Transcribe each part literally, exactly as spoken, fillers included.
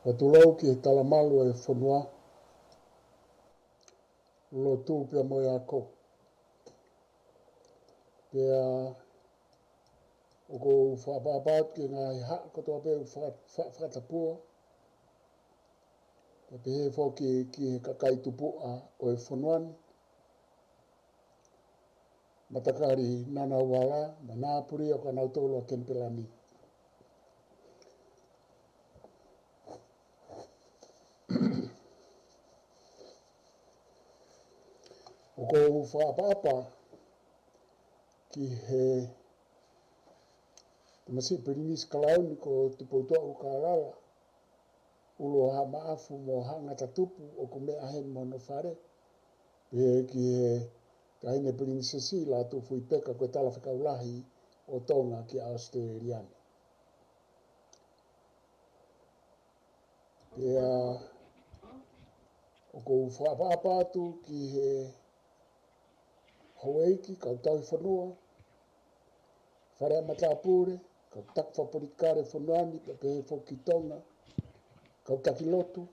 Fakatulou ki he talamalu ʻo e fonua, lotu pea mo e ako. Pea ʻoku ou fakaʻapaʻapa atu ki he ngaahi haʻa kotoa pē ʻoku faka-, fa-, fakatapua. Pea pehē foki ki he kakai tupuʻa ʻo e fonua ni. Matakali Ngunnawal, mo Ngambri ʻo kinautolu ʻa Kenipela ni. ʻOku ou fakaʻapaʻapa ki he tamasiʻi Pilinisi Kalauni ko Tupoutoʻa ʻUlukālala, ʻUluʻahaʻa Maʻafu mo Haʻa Ngata Tupu ʻoku meʻa heni mo hono fale. Pehē ki he Taʻahine Pilinisesi Lātūfuipeka ko e Talafekau Lahi ʻo Tonga ki ʻAositelēlia ni. Pea ʻoku ou fakaʻapaʻapa atu ki he houʻeiki, kau tauhi fonua, fale ʻa matāpule, kau taki fakapolitikale fonua ni, pea pehē foki ki Tonga, kau taki lotu,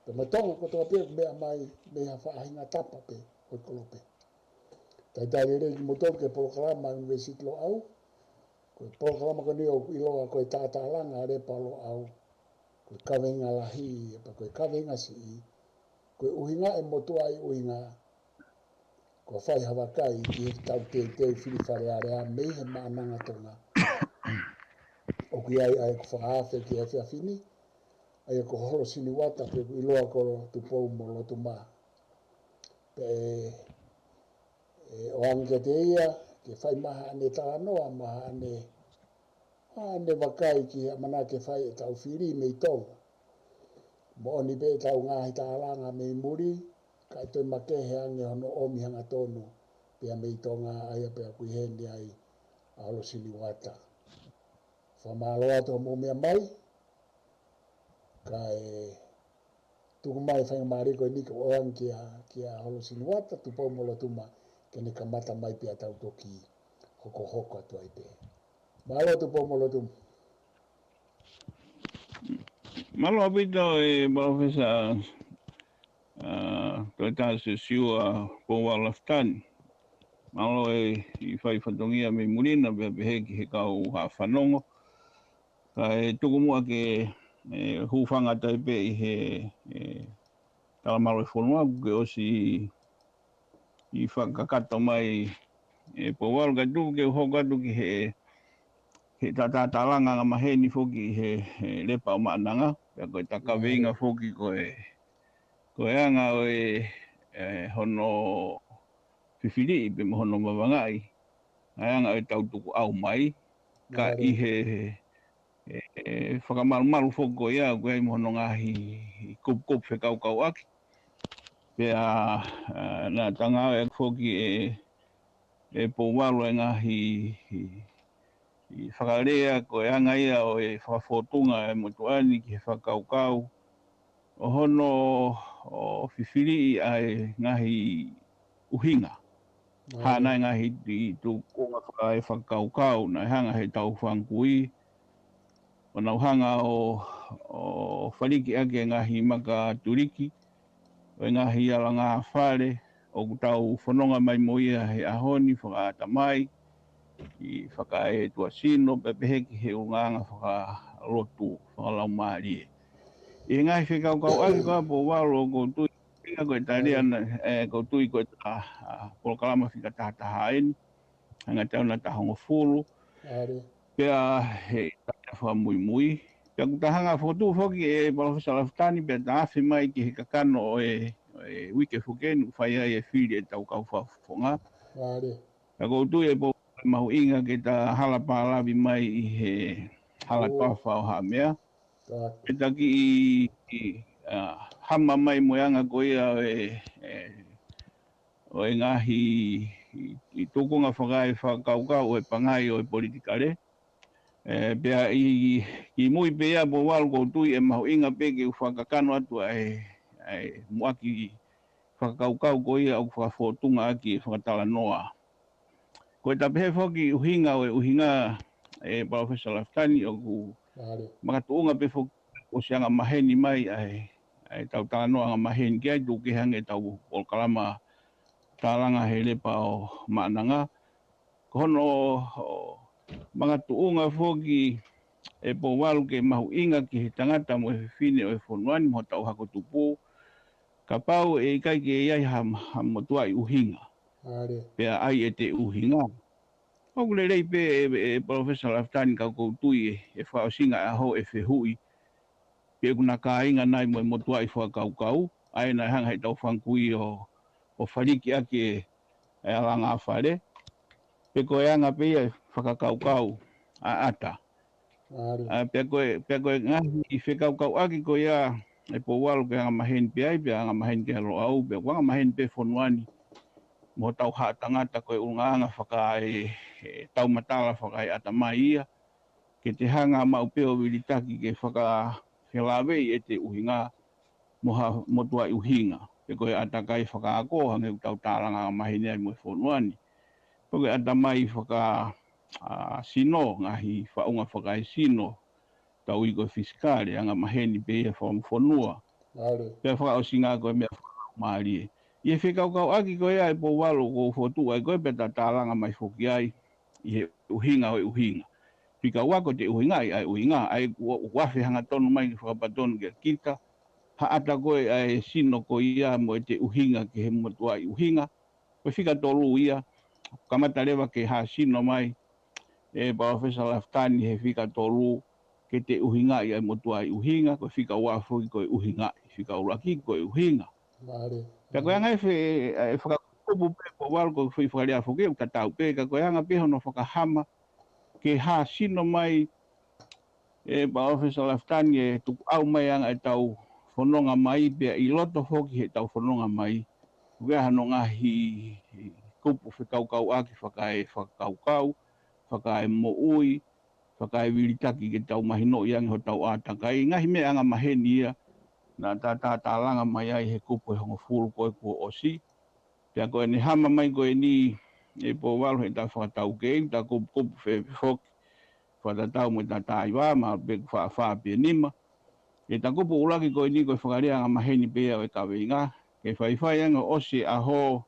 pea mo Tonga kotoa pē ʻoku meʻa mai mei ha faʻahinga tapa pē ʻo e kolope. Talitali lelei kimoutolu ki he polokalama ʻUnivēsiti Loʻau, ko e polokalama ko eni ʻoku ʻiloa ko e Tātālanga ʻa Lepa Loʻau. Ko e kaveinga lahi, pea ko e kaveinga siʻi, ko e ʻuhinga e motuʻaʻi ʻuhinga, ko e fai ha vakai ki heʻetau teuteu fili Fale Alea mei he Maʻananga Tonga. ʻOku ʻi ai ʻa ʻeku fakaafe ki he efiafi ni, ʻa ia ko Holosini Uata pe ʻoku ʻiloa ko Tupou mo Lotuma. Pea ʻe ʻoange kiate ia, ke fai mai haʻane talanoa, mo haʻane, haʻane vakai ki he ʻamanaki ke fai ʻetau fili mei Tonga. Moʻoni pē ʻetau ngaahi tālanga mei muli, ka ʻe toe makehe ange hono ʻomi hangatonu pea mei Tonga, ʻa ia pea ʻoku ʻi heni ai ʻa Holosini Uata. Fakamālō atu hoʻomou meʻa mai, kae tuku mai e faingamālie ko eni ke ʻoange kia, kia Holosini Uata, Tupou mo Lotuma, ke ne kamata mai pea tau toki hokohoko atu ai pē. Mālō Tupou mo Lotuma. Mālō ʻaupito e Palōfesa, ʻa, Toketā Siosiua Pouvalu Lafitani. Mālō e ʻi fai fatongia mei muli na pea pehē ki he kau haʻa fanongo. Kae tuku muʻa ke, ʻe, hūfanga atu ai pē ʻi he, ʻe, talamalu ʻo e fonua kuo ke ʻosi ʻi fakakakato mai, ʻe, Pouvalu, kae tuku ke u hoko atu ki he, he tātālanga angamaheni foki he, he Lepa ʻo Maʻananga, pea ko e ta kaveinga foki ko e, ko e anga ʻo e, ʻe, hono fifiliʻi pea mo hono mavangaʻi ʻa e anga ʻo ʻetau tukuʻau mai, ka ʻi he, he, he, he fakamalumalu foki ko ia, ʻoku ʻi ai mo hono ngaahi kupukupu fekaukauʻaki. Pea, ʻa, naʻa ta ngāueʻaki foki ʻe, ʻe Pouvalu e ngaahi, ʻi, ʻi fakalea ko e anga ia ʻo e fakafōtunga e motuʻa ni ki he fakakaukau, ʻo hono, ʻo fifiliʻi ʻa e ngaahi ʻuhinga. Hā nai e ngaahi ʻi tukunga faka-, e fakakaukau, naʻe hanga he tau fanga kui, ʻo nau hanga ʻo, ʻo faliki ʻaki e ngaahi maka tuliki, ʻo e ngaahi alanga fale, ʻoku tau fononga mai mo ia he ʻaho ni fakaʻatamai, ʻi fakaetuasino, pea pehē ki he ʻulungaanga fakalotu, fakalaumālie. ʻI he ngaahi fekaukauʻaki ko ia Pouvalu ʻoku ou tui, ʻuhinga ko e talia na, ʻe, ʻoku ou tui ko e ta, ʻa, polokalama fika tahataha eni, hanga tau na tahongofulu. Pea he talia fakamuimui. Pea ʻoku ta hanga fokotuʻu foki e Palōfesa Lafitani, pea ta afe mai ki he kakano ʻo e, ʻo e uike foki eni, ʻoku fai ai e fili ʻetau kau fakafofonga. Pea ʻoku ou tui ʻe Pouvalu mahuʻinga ke ta hala pālavi mai ʻi he hala toafa ʻo Haʻamea. Ke ta kiʻi, ʻi, ʻa, hama mai mo e anga ko ia ʻo e, ʻe, ʻo e ngaahi ʻi, ʻi tukunga fakae fakakaukau ʻo e pangai ʻo e politikale. ʻE, pea ʻi, ʻi mui pē ia Pouvalu ʻoku ou tui ʻe mahuʻinga pē ke u fakakakano atu ʻa e, ʻa e muʻaki fakakaukau ko ia ʻoku fakafōtunga ʻaki e fakatalanoa. Ko e ta pehē foki ʻuhinga ʻo e ʻuhinga e Palōfesa Lafitani ʻoku makatuʻunga pē foki ʻosi anga maheni mai ʻa e, ʻa e tau talanoa anga maheni ki ai, tuku kehe ange ʻetau polokalama tālanga he Lepa ʻo Maʻananga. Ko hono makatuʻunga foki ʻe Pouvalu ke mahuʻinga ki he tangata mo e fefine ʻo e fonua ni mo hotau hako tupu, kapau ʻe ʻikai ke ʻi ai ha, ha motuʻaʻi ʻuhinga. Pea ʻai ʻete ʻuhinga. ʻOku lelei pē ʻe, ʻe Palōfesa Lafitani ka ʻoku ou tui ʻe, ʻe fakaʻosinga ʻa e ʻaho ʻe fehuʻi pe ʻoku na kāinga nai mo e motuʻaʻi fakakaukau, ʻa ē naʻe hanga heʻetau fanga kui ʻo, ʻo faliki ʻaki e, e alanga fale. Pe ko e anga pē ia e fakakaukau ʻa ʻAta. ʻA, pea ko e, pea ko e ngaahi fekaukauʻaki ko ia ʻe Pouvalu ke anga maheni pē ai, pea anga maheni ki ai Loʻau, pea ko e anga maheni pē fonua ni. Mo hotau haʻa tangata ko e ʻulungaanga fakae, e, taumatala fakaeʻatamai ia. Ke te hanga maʻu pē ʻo vilitaki ke fakafelāveʻi ʻete ʻuhinga mo ha motuʻaʻi ʻuhinga. Pe ko e ʻātakai fakaako hangē ʻoku tau tālanga anga maheni ai mo e fonua ni. Pe ko e ʻatamai faka, a, sino, ngaahi faʻunga fakaesino, tau ui ko e fisikale, anga maheni pē ia fakafonua. Pea fakaʻosinga ko e meʻa fakalaumālie. ʻI he fekaukauʻaki ko ia ʻe Pouvalu ʻoku ou fokotuʻu ai ko ē pea ta tālanga mai foki ai ʻi he ʻuhinga ʻo e ʻuhinga. Fika ua ko ʻete ʻuhingaʻi ʻa e ʻuhinga, ʻa ē ʻoku, ʻoku afe hangatonu mai ke fakapatonu kia kita, haʻata ko ē ʻa e sino ko ia mo ʻete ʻuhinga ki he motuʻaʻi ʻuhinga, ko e fika tolu ia, kamata leva ke hā sino mai ʻe Palōfesa Lafitani he fika tolu, ke te ʻuhingaʻi ʻa e motuʻaʻi ʻuhinga, ko e fika ua foki ko e ʻuhingaʻi, fika ʻuluaki ko e ʻuhinga. Pea ko e anga e fe, e fakakupu pē Pouvalu ko e foʻi fakalea foki, ʻoku tatau pē, ka ko e anga pē hono fakahama, ke hā sino mai ʻe Palōfesa Lafitani e tukuʻau mai anga ʻetau fononga mai, pea ʻi loto foki heʻetau fononga mai. Ko e hā hono ngaahi kupu fekaukauʻaki fakae fakakaukau, fakae moʻui, fakae vilitaki ke tau mahinoʻi ange hotau ʻātakai. Ngaahi meʻa anga maheni ia, naʻa ta tālanga mai ai he kupu ʻe hongofulu ko ē kuo ʻosi. Pea ko ʻene hama mai ko eni ʻe Pouvalu heʻeta fakataukei, ta kupukupu fēfē foki, fakatatau mo ʻeta tā iva, mahalo pē kuo fā fā pe nima. ʻEta kupu ʻuluaki ko eni ko e fakalea anga maheni pē ia ʻo e kaveinga, ke faifai ange ʻosi e ʻaho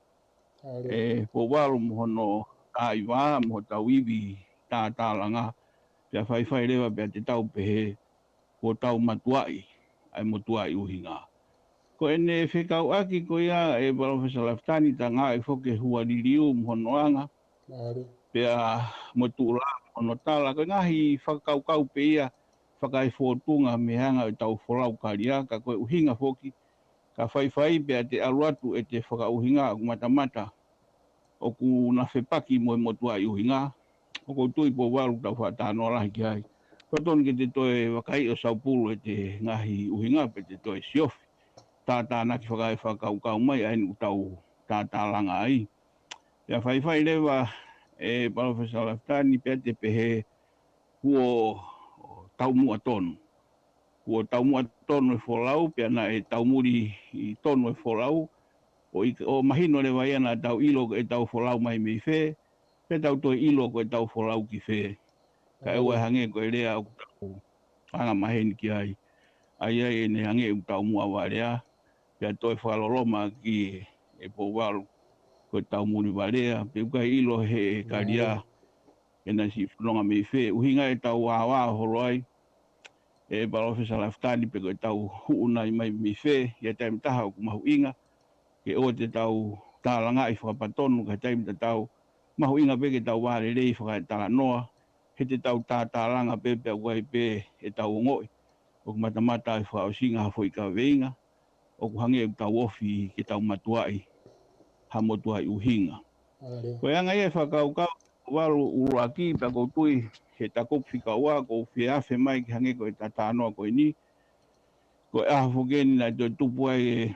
ʻe Pouvalu mo hono tā iva, mo hotau ivi tātālanga, pea faifai leva pea te tau pehē, kuo tau matuaʻi ʻa e motuʻaʻi ʻuhinga. Ko ʻene fekauʻaki ko ia ʻe Palōfesa Lafitani, ta ngāueʻaki foki e hua liliu mo hono anga, pea mo e tuʻulā mo hono tala, ko e ngaahi fakakaukau pē ia fakaefōtunga mei he anga ʻetau folau kalia, ka ko e ʻuhinga foki, ka faifai pea te ʻalu atu ʻete fakaʻuhinga ʻoku matamata ʻoku na fepaki mo e motuʻaʻi ʻuhinga, ʻoku ou tui Pouvalu tau faʻa talanoa lahi ki ai. Totonu ke te toe vakaiʻi ʻo saupulu ʻete ngaahi ʻuhinga pe te toe siofi. Tātānaki fakae fakakaukau mai ʻa eni ʻoku tau tātālanga ai. Pea faifai leva ʻe Palōfesa Lafitani pea te pehē kuo taumuʻa tonu. Kuo taumuʻa tonu e folau, pea naʻe taumuli ʻi tonu e folau, ʻo ʻi, ʻo mahino leva ia naʻa tau ʻilo ko ʻetau folau mai mei fē, pea tau toe ʻilo ko ʻetau folau ki fē. Kae ʻoua ʻe hangē ko e lea ʻoku tau anga maheni ki ai. ʻA ia ʻene hangē ʻoku taumuʻa valea, pea toe fakaloloma ki ʻe Pouvalu ko e taumuli valea, pe ʻoku ʻikai ʻilo he kalia, ʻe naʻe siʻi fononga mei fē, ʻuhinga ʻetau vāvā holo ai, ʻe Palōfesa Lafitani pe ko ʻetau huʻu nai mai mei fē, ʻi he taimi taha ʻoku mahuʻinga, ke ʻoua te tau tālangaʻi fakapatonu, ka he taimi tatau, mahuʻinga pē ke tau vālelei fakaetalanoa, he te tau tātālanga pē pea ʻoku ʻi ai pē ʻetau ongoʻi, ʻoku matamata ʻe fakaʻosinga ha foʻi kaveinga, ʻoku hangē ʻoku tau ofi ke tau matuaʻi ha motuʻaʻi ʻuhinga. Ko e anga ia e fakakaukau Pouvalu ʻuluaki, pea ʻoku ou tui he taku fika ua ʻoku ou fie afe mai ke hangē ko ʻeta talanoa ko eni. Ko e ʻaho foki eni naʻe toe tupu ai e,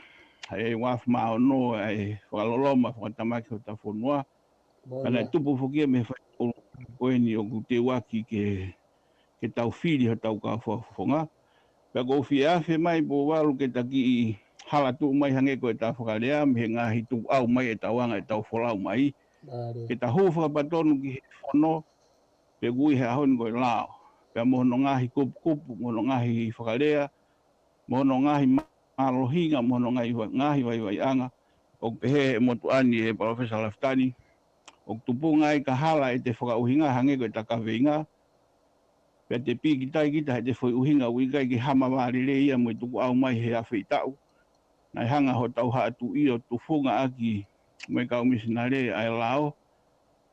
e uaafe mā ono ʻa e fakaloloma fakatamaki hota fonua. Ka naʻe tupu foki ia mei he fai ko eni ʻoku teuaki ke, ke tau fili hotau kau fakafofonga. Pea ʻoku ou fie afe mai Pouvalu ke ta kiʻi hala tuʻu mai hangē ko ʻeta fakalea mei he ngaahi tukuʻau mai ʻetau anga ʻetau folau mai. Ke ta hū fakapatonu ki he fono, pe ʻoku ui he ʻaho ni ko e lao. pea mo hono ngaahi kupukupu, mo hono ngaahi fakalea, mo hono ngaahi mālohinga, mo hono ngaahi, ngaahi vaivaiʻanga. ʻOku pehē ʻe he motuʻa ni ʻe Palōfesa Lafitani, ʻoku tupunga ai ka hala ʻete fakaʻuhinga hangē ko ʻeta kaveinga, pea te pīkitai kita heʻete foʻi ʻuhinga ʻoku ʻikai ke hā mai vālelei ia mo e tukuʻau mai he afeitaʻu. Naʻe hanga hotau haʻa tuʻi ʻo tufunga ʻaki mo e kau misinale ʻa e lao.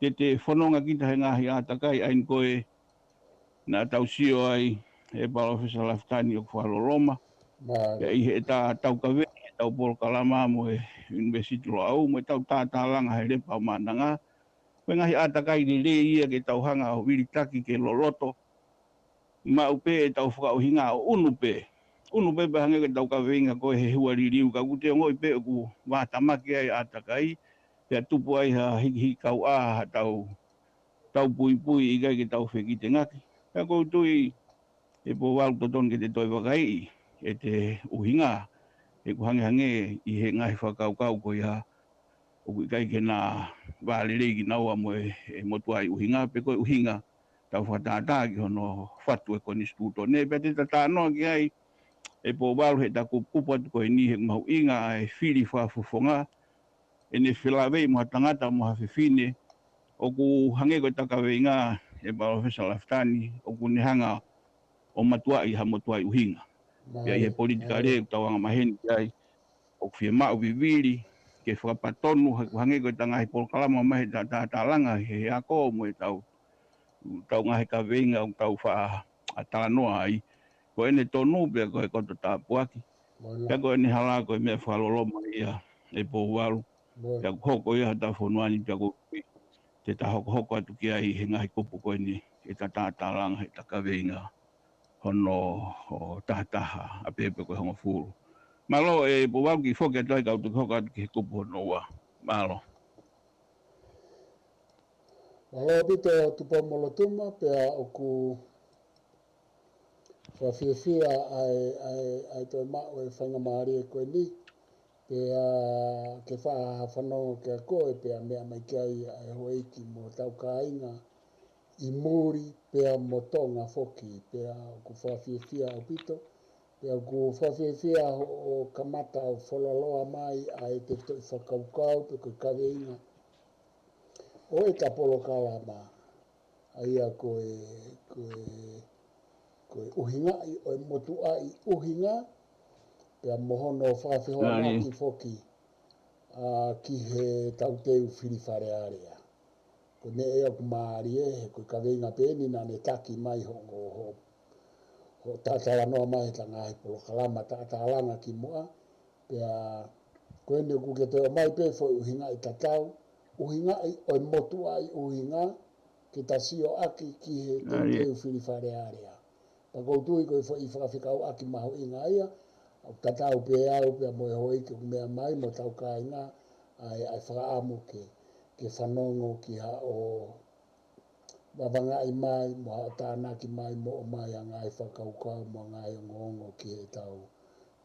Te te fononga kita he ngaahi ʻātakai ʻa eni ko ē naʻa tau sio ai ʻe Palōfesa Lafitani ʻoku fakaloloma. Mālie. Pea ʻi heʻetau kaveinga, ʻetau polokalama mo e University Loʻau, mo ʻetau tātālanga he Lepa ʻo Maʻananga, ko e ngaahi ʻātakai lelei ia ke tau hanga ʻo vilitaki ke loloto maʻu pē ʻetau fakaʻuhinga ʻo ʻunu pē. ʻUnu pē pea hangē ko ʻetau kaveinga ko e he hua liliu, ka ʻoku te ongoʻi pē ʻoku vātamaki ai ʻātakai, pea tupu ai ha hikihiki kauʻā, ha tau, tau puipui ʻikai ke tau fekitengaki. Pea ʻoku ou tui ʻe Pouvalu totonu ke te toe vakaiʻi ʻete ʻuhinga, he ʻoku hangehangē ʻi he ngaahi fakakaukau ko ia ʻoku ʻikai ke na vālelei kinaua mo e, e motuʻaʻi ʻuhinga, pe ko e ʻuhinga tau fakatātā ki hono fatu e konisitūtone. Pea te ta talanoa ki ai ʻe Pouvalu heʻeta kupukupu atu ko eni he mahuʻinga ʻa e fili fakafofonga, ʻene felāveʻi mo ha tangata mo ha fefine, ʻoku hangē ko ʻeta kaveinga ʻe Palōfesa Lafitani, ʻoku ne hanga ʻo matuaʻi ha motuʻaʻi ʻuhinga. Pea ʻi he politikale ʻoku tau angamaheni ki ai, ʻoku fiemaʻu vivili ke fakapatonu, ha-, hangē ko ʻeta ngaahi polokalama mai he ta-, ta-, tālanga he ako mo ʻetau, ʻetau ngaahi kaveinga ʻoku tau faʻa talanoa ai. Ko ʻene tonu pea ko e koto tāpuaki. Pea ko ʻene hala ko e meʻa fakaloloma ia ʻe Pouvalu. Pea ʻoku hoko ia hotau fonua ni pea ʻoku te ta hokohoko atu ki ai he ngaahi kupu ko eni ʻeta tātālanga heʻeta kaveinga hono, ʻo tahataha ʻa pē pe ko e hongofulu. Mālō ʻe Pouvalu, kiʻi foki atu ai kau toki hoko atu ki he kupu hono ua. Mālō. Mālō ʻaupito Tupoumolotuma, pea ʻoku fakafiefia ʻa e, ʻa e, ʻa e toe maʻu e faingamālie ko eni. Pea ke faʻa fanongo kia koe, pea meʻa mai ki ai ʻa e houʻeiki mo hotau kāinga ʻi muli, pea mo Tonga foki, pea ʻoku fakafiefia ʻaupito, pea ʻoku fakafiefia hoʻo kamata ʻo fuoloa mai ʻa ʻete toe fakakaukau, pe ko e kaveinga ʻo ʻeta polokalama. ʻA ia ko e, ko e, ko e ʻuhingaʻi ʻo e motuʻaʻi ʻuhinga, pea mo hono fakafehoanaki foki, ʻa, ki heʻetau teu fili Fale Alea. Ko e meʻa ia ʻoku mālie, he ko e kaveinga pē eni naʻa ne taki mai ho, ho, ho, hoʻo talanoa mai heʻeta ngaahi polokalama tātālanga kimuʻa, pea ko eni ʻoku ke toe ʻomai pē foʻi ʻuhingaʻi tatau, ʻuhingaʻi ʻo e motuʻaʻi ʻuhinga, ke ta sio ʻaki ki heʻetau teu fili Fale Alea. Pea ʻoku ou tui ko e foʻi fakafekauʻaki mahuʻinga ia, ʻoku tatau pē au pea mo e houʻeiki ʻoku meʻa mai mo hotau kāinga, ʻa e, ʻa e fakaʻamu ke, ke fanongo ki haʻo vavangaʻi mai, mo haʻo tānaki mai, mo ʻomai ʻa e ngaahi fakakaukau, mo e ngaahi ongoongo ki heʻetau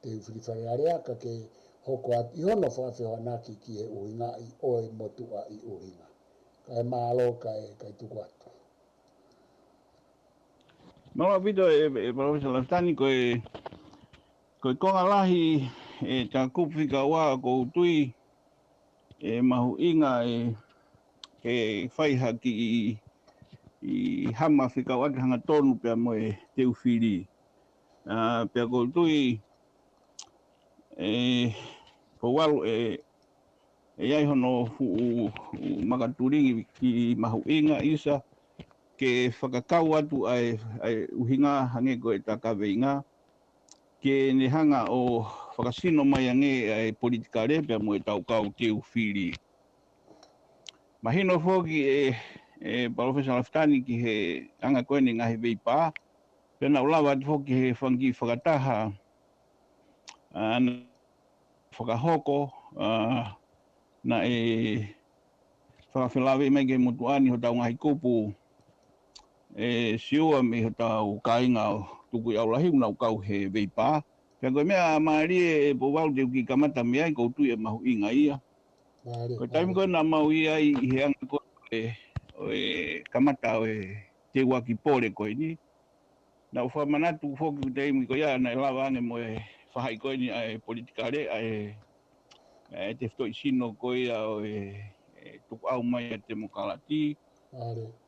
teu fili Fale Alea, ka ke hoko atu ʻi hono fakafehoanaki ki he ʻuhingaʻi ʻo e motuʻaʻi ʻuhinga. Kae mālō, kae, kae tuku atu. Mālō ʻaupito ʻe, ʻe Palōfesa Lafitani, ko e, ko e konga lahi ʻeta kupu fika ua ʻoku ou tui ʻe mahuʻinga ʻe, ke fai ha kiʻi, ʻi hama fekauʻaki hangatonu pea mo e teu fili. ʻA, pea ʻoku ou tui ʻe Pouvalu ʻe, ʻe ʻi ai hono fuʻu makatulingi kiʻi mahuʻinga ʻisa ke fakakau atu ʻa e, ʻa e ʻuhinga hangē ko ʻeta kaveinga, ke ne hanga ʻo fakasino mai ange ʻa e politikale pea mo ʻetau kau teu fili. Mahino foki ʻe, ʻe Palōfesa Lafitani ki he anga ko eni ngaahi veipā, pea naʻa ku lava atu foki he fanga kiʻi fakataha, ʻa, naʻe fakahoko, ʻa, naʻe fakafelāveʻi mai ki he motuʻa ni hotau ngaahi kupu ʻe Siua mei hotau kāinga ʻo Tukuʻiʻaulahi ʻoku nau kau he veipā. Pea ko e meʻa mālie ʻe Pouvalu te u kiʻi kamata mei ai, ʻoku ou tui ʻe mahuʻinga ia. Mālie, ko e taimi ko ē naʻa mau ʻi ai ʻi he anga ko ē ʻo e kamata ʻo e teuaki pole ko eni, Naʻa ku fakamanatu foki ʻi he taimi ko ia naʻe lava ange mo e faʻahi ko eni ʻa e politikale, ʻa e, ʻa e tefitoʻi sino ko ia ʻo e, e tukuʻau mai ʻa e temokalati.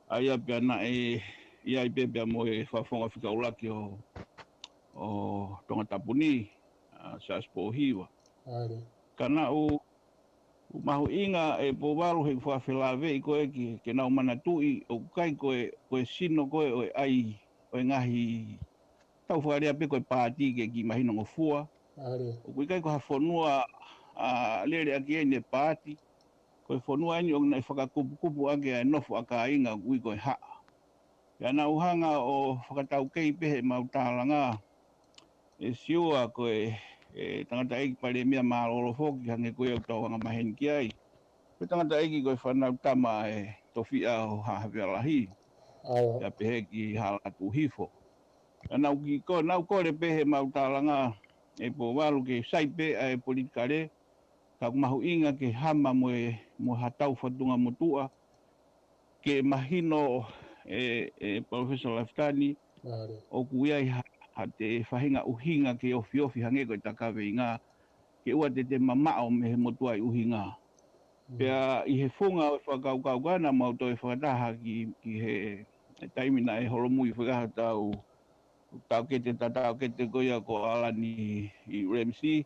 ʻA ia pea naʻe ʻi ai pē pea mo e fakafofonga fika ʻuluaki ʻo, ʻo Tongatapu ni, ʻa Siaosi Pōhiva. Ka naʻa ku mahuʻinga ʻe Pouvalu he fakafelaveʻi ko ē ke, ke nau manatuʻi ʻoku ʻikai ko e, ko e sino ko ē ʻo e ʻai, ʻo e ngaahi, tau fakalea pē ko e paati ke kiʻi mahinongofua. ʻOku ʻikai ko ha fonua ʻa lele ʻaki eni e paati. Ko e fonua eni ʻoku nau fakakupukupu ʻaki ʻa e nofo ʻa kāinga ʻoku ui ko e haʻa. Pea naʻa ku hanga ʻo fakataukei pē he mau tālanga ʻe Siua ko e, e tangataʻeiki Palēmia mālōlō foki hangē ko ia ʻoku tau anga maheni ki ai. Ko e tangataʻeiki ko e fānau tama ʻa e tofiʻa ʻo Haʻa Havea Lahi. Pea pehē ki Hala Tuʻuhifo. Pea naʻa ku kiʻi ko, naʻa ku kole pē he mau tālanga ʻe Pouvalu ke sai pē ʻa e politikale, ka ʻoku mahuʻinga ke hama mo e, mo ha tau fatunga motuʻa, ke mahino ʻe, ʻe Palōfesa Lafitani, ʻoku ʻi ai ha, ha toe faʻahinga ʻuhinga ke ofiofi hangē ko e tā kaveinga, ke ʻoua te te mamaʻo mei he motuʻa ʻi ʻuhinga. Pea ʻi he funga ʻo e fakakaukau ko ena mau toe fakataha ki, ki he, he taimi naʻe holomui fakaha tau taukete, tā taukete ko ia ko ʻAlani ʻi Ramsey,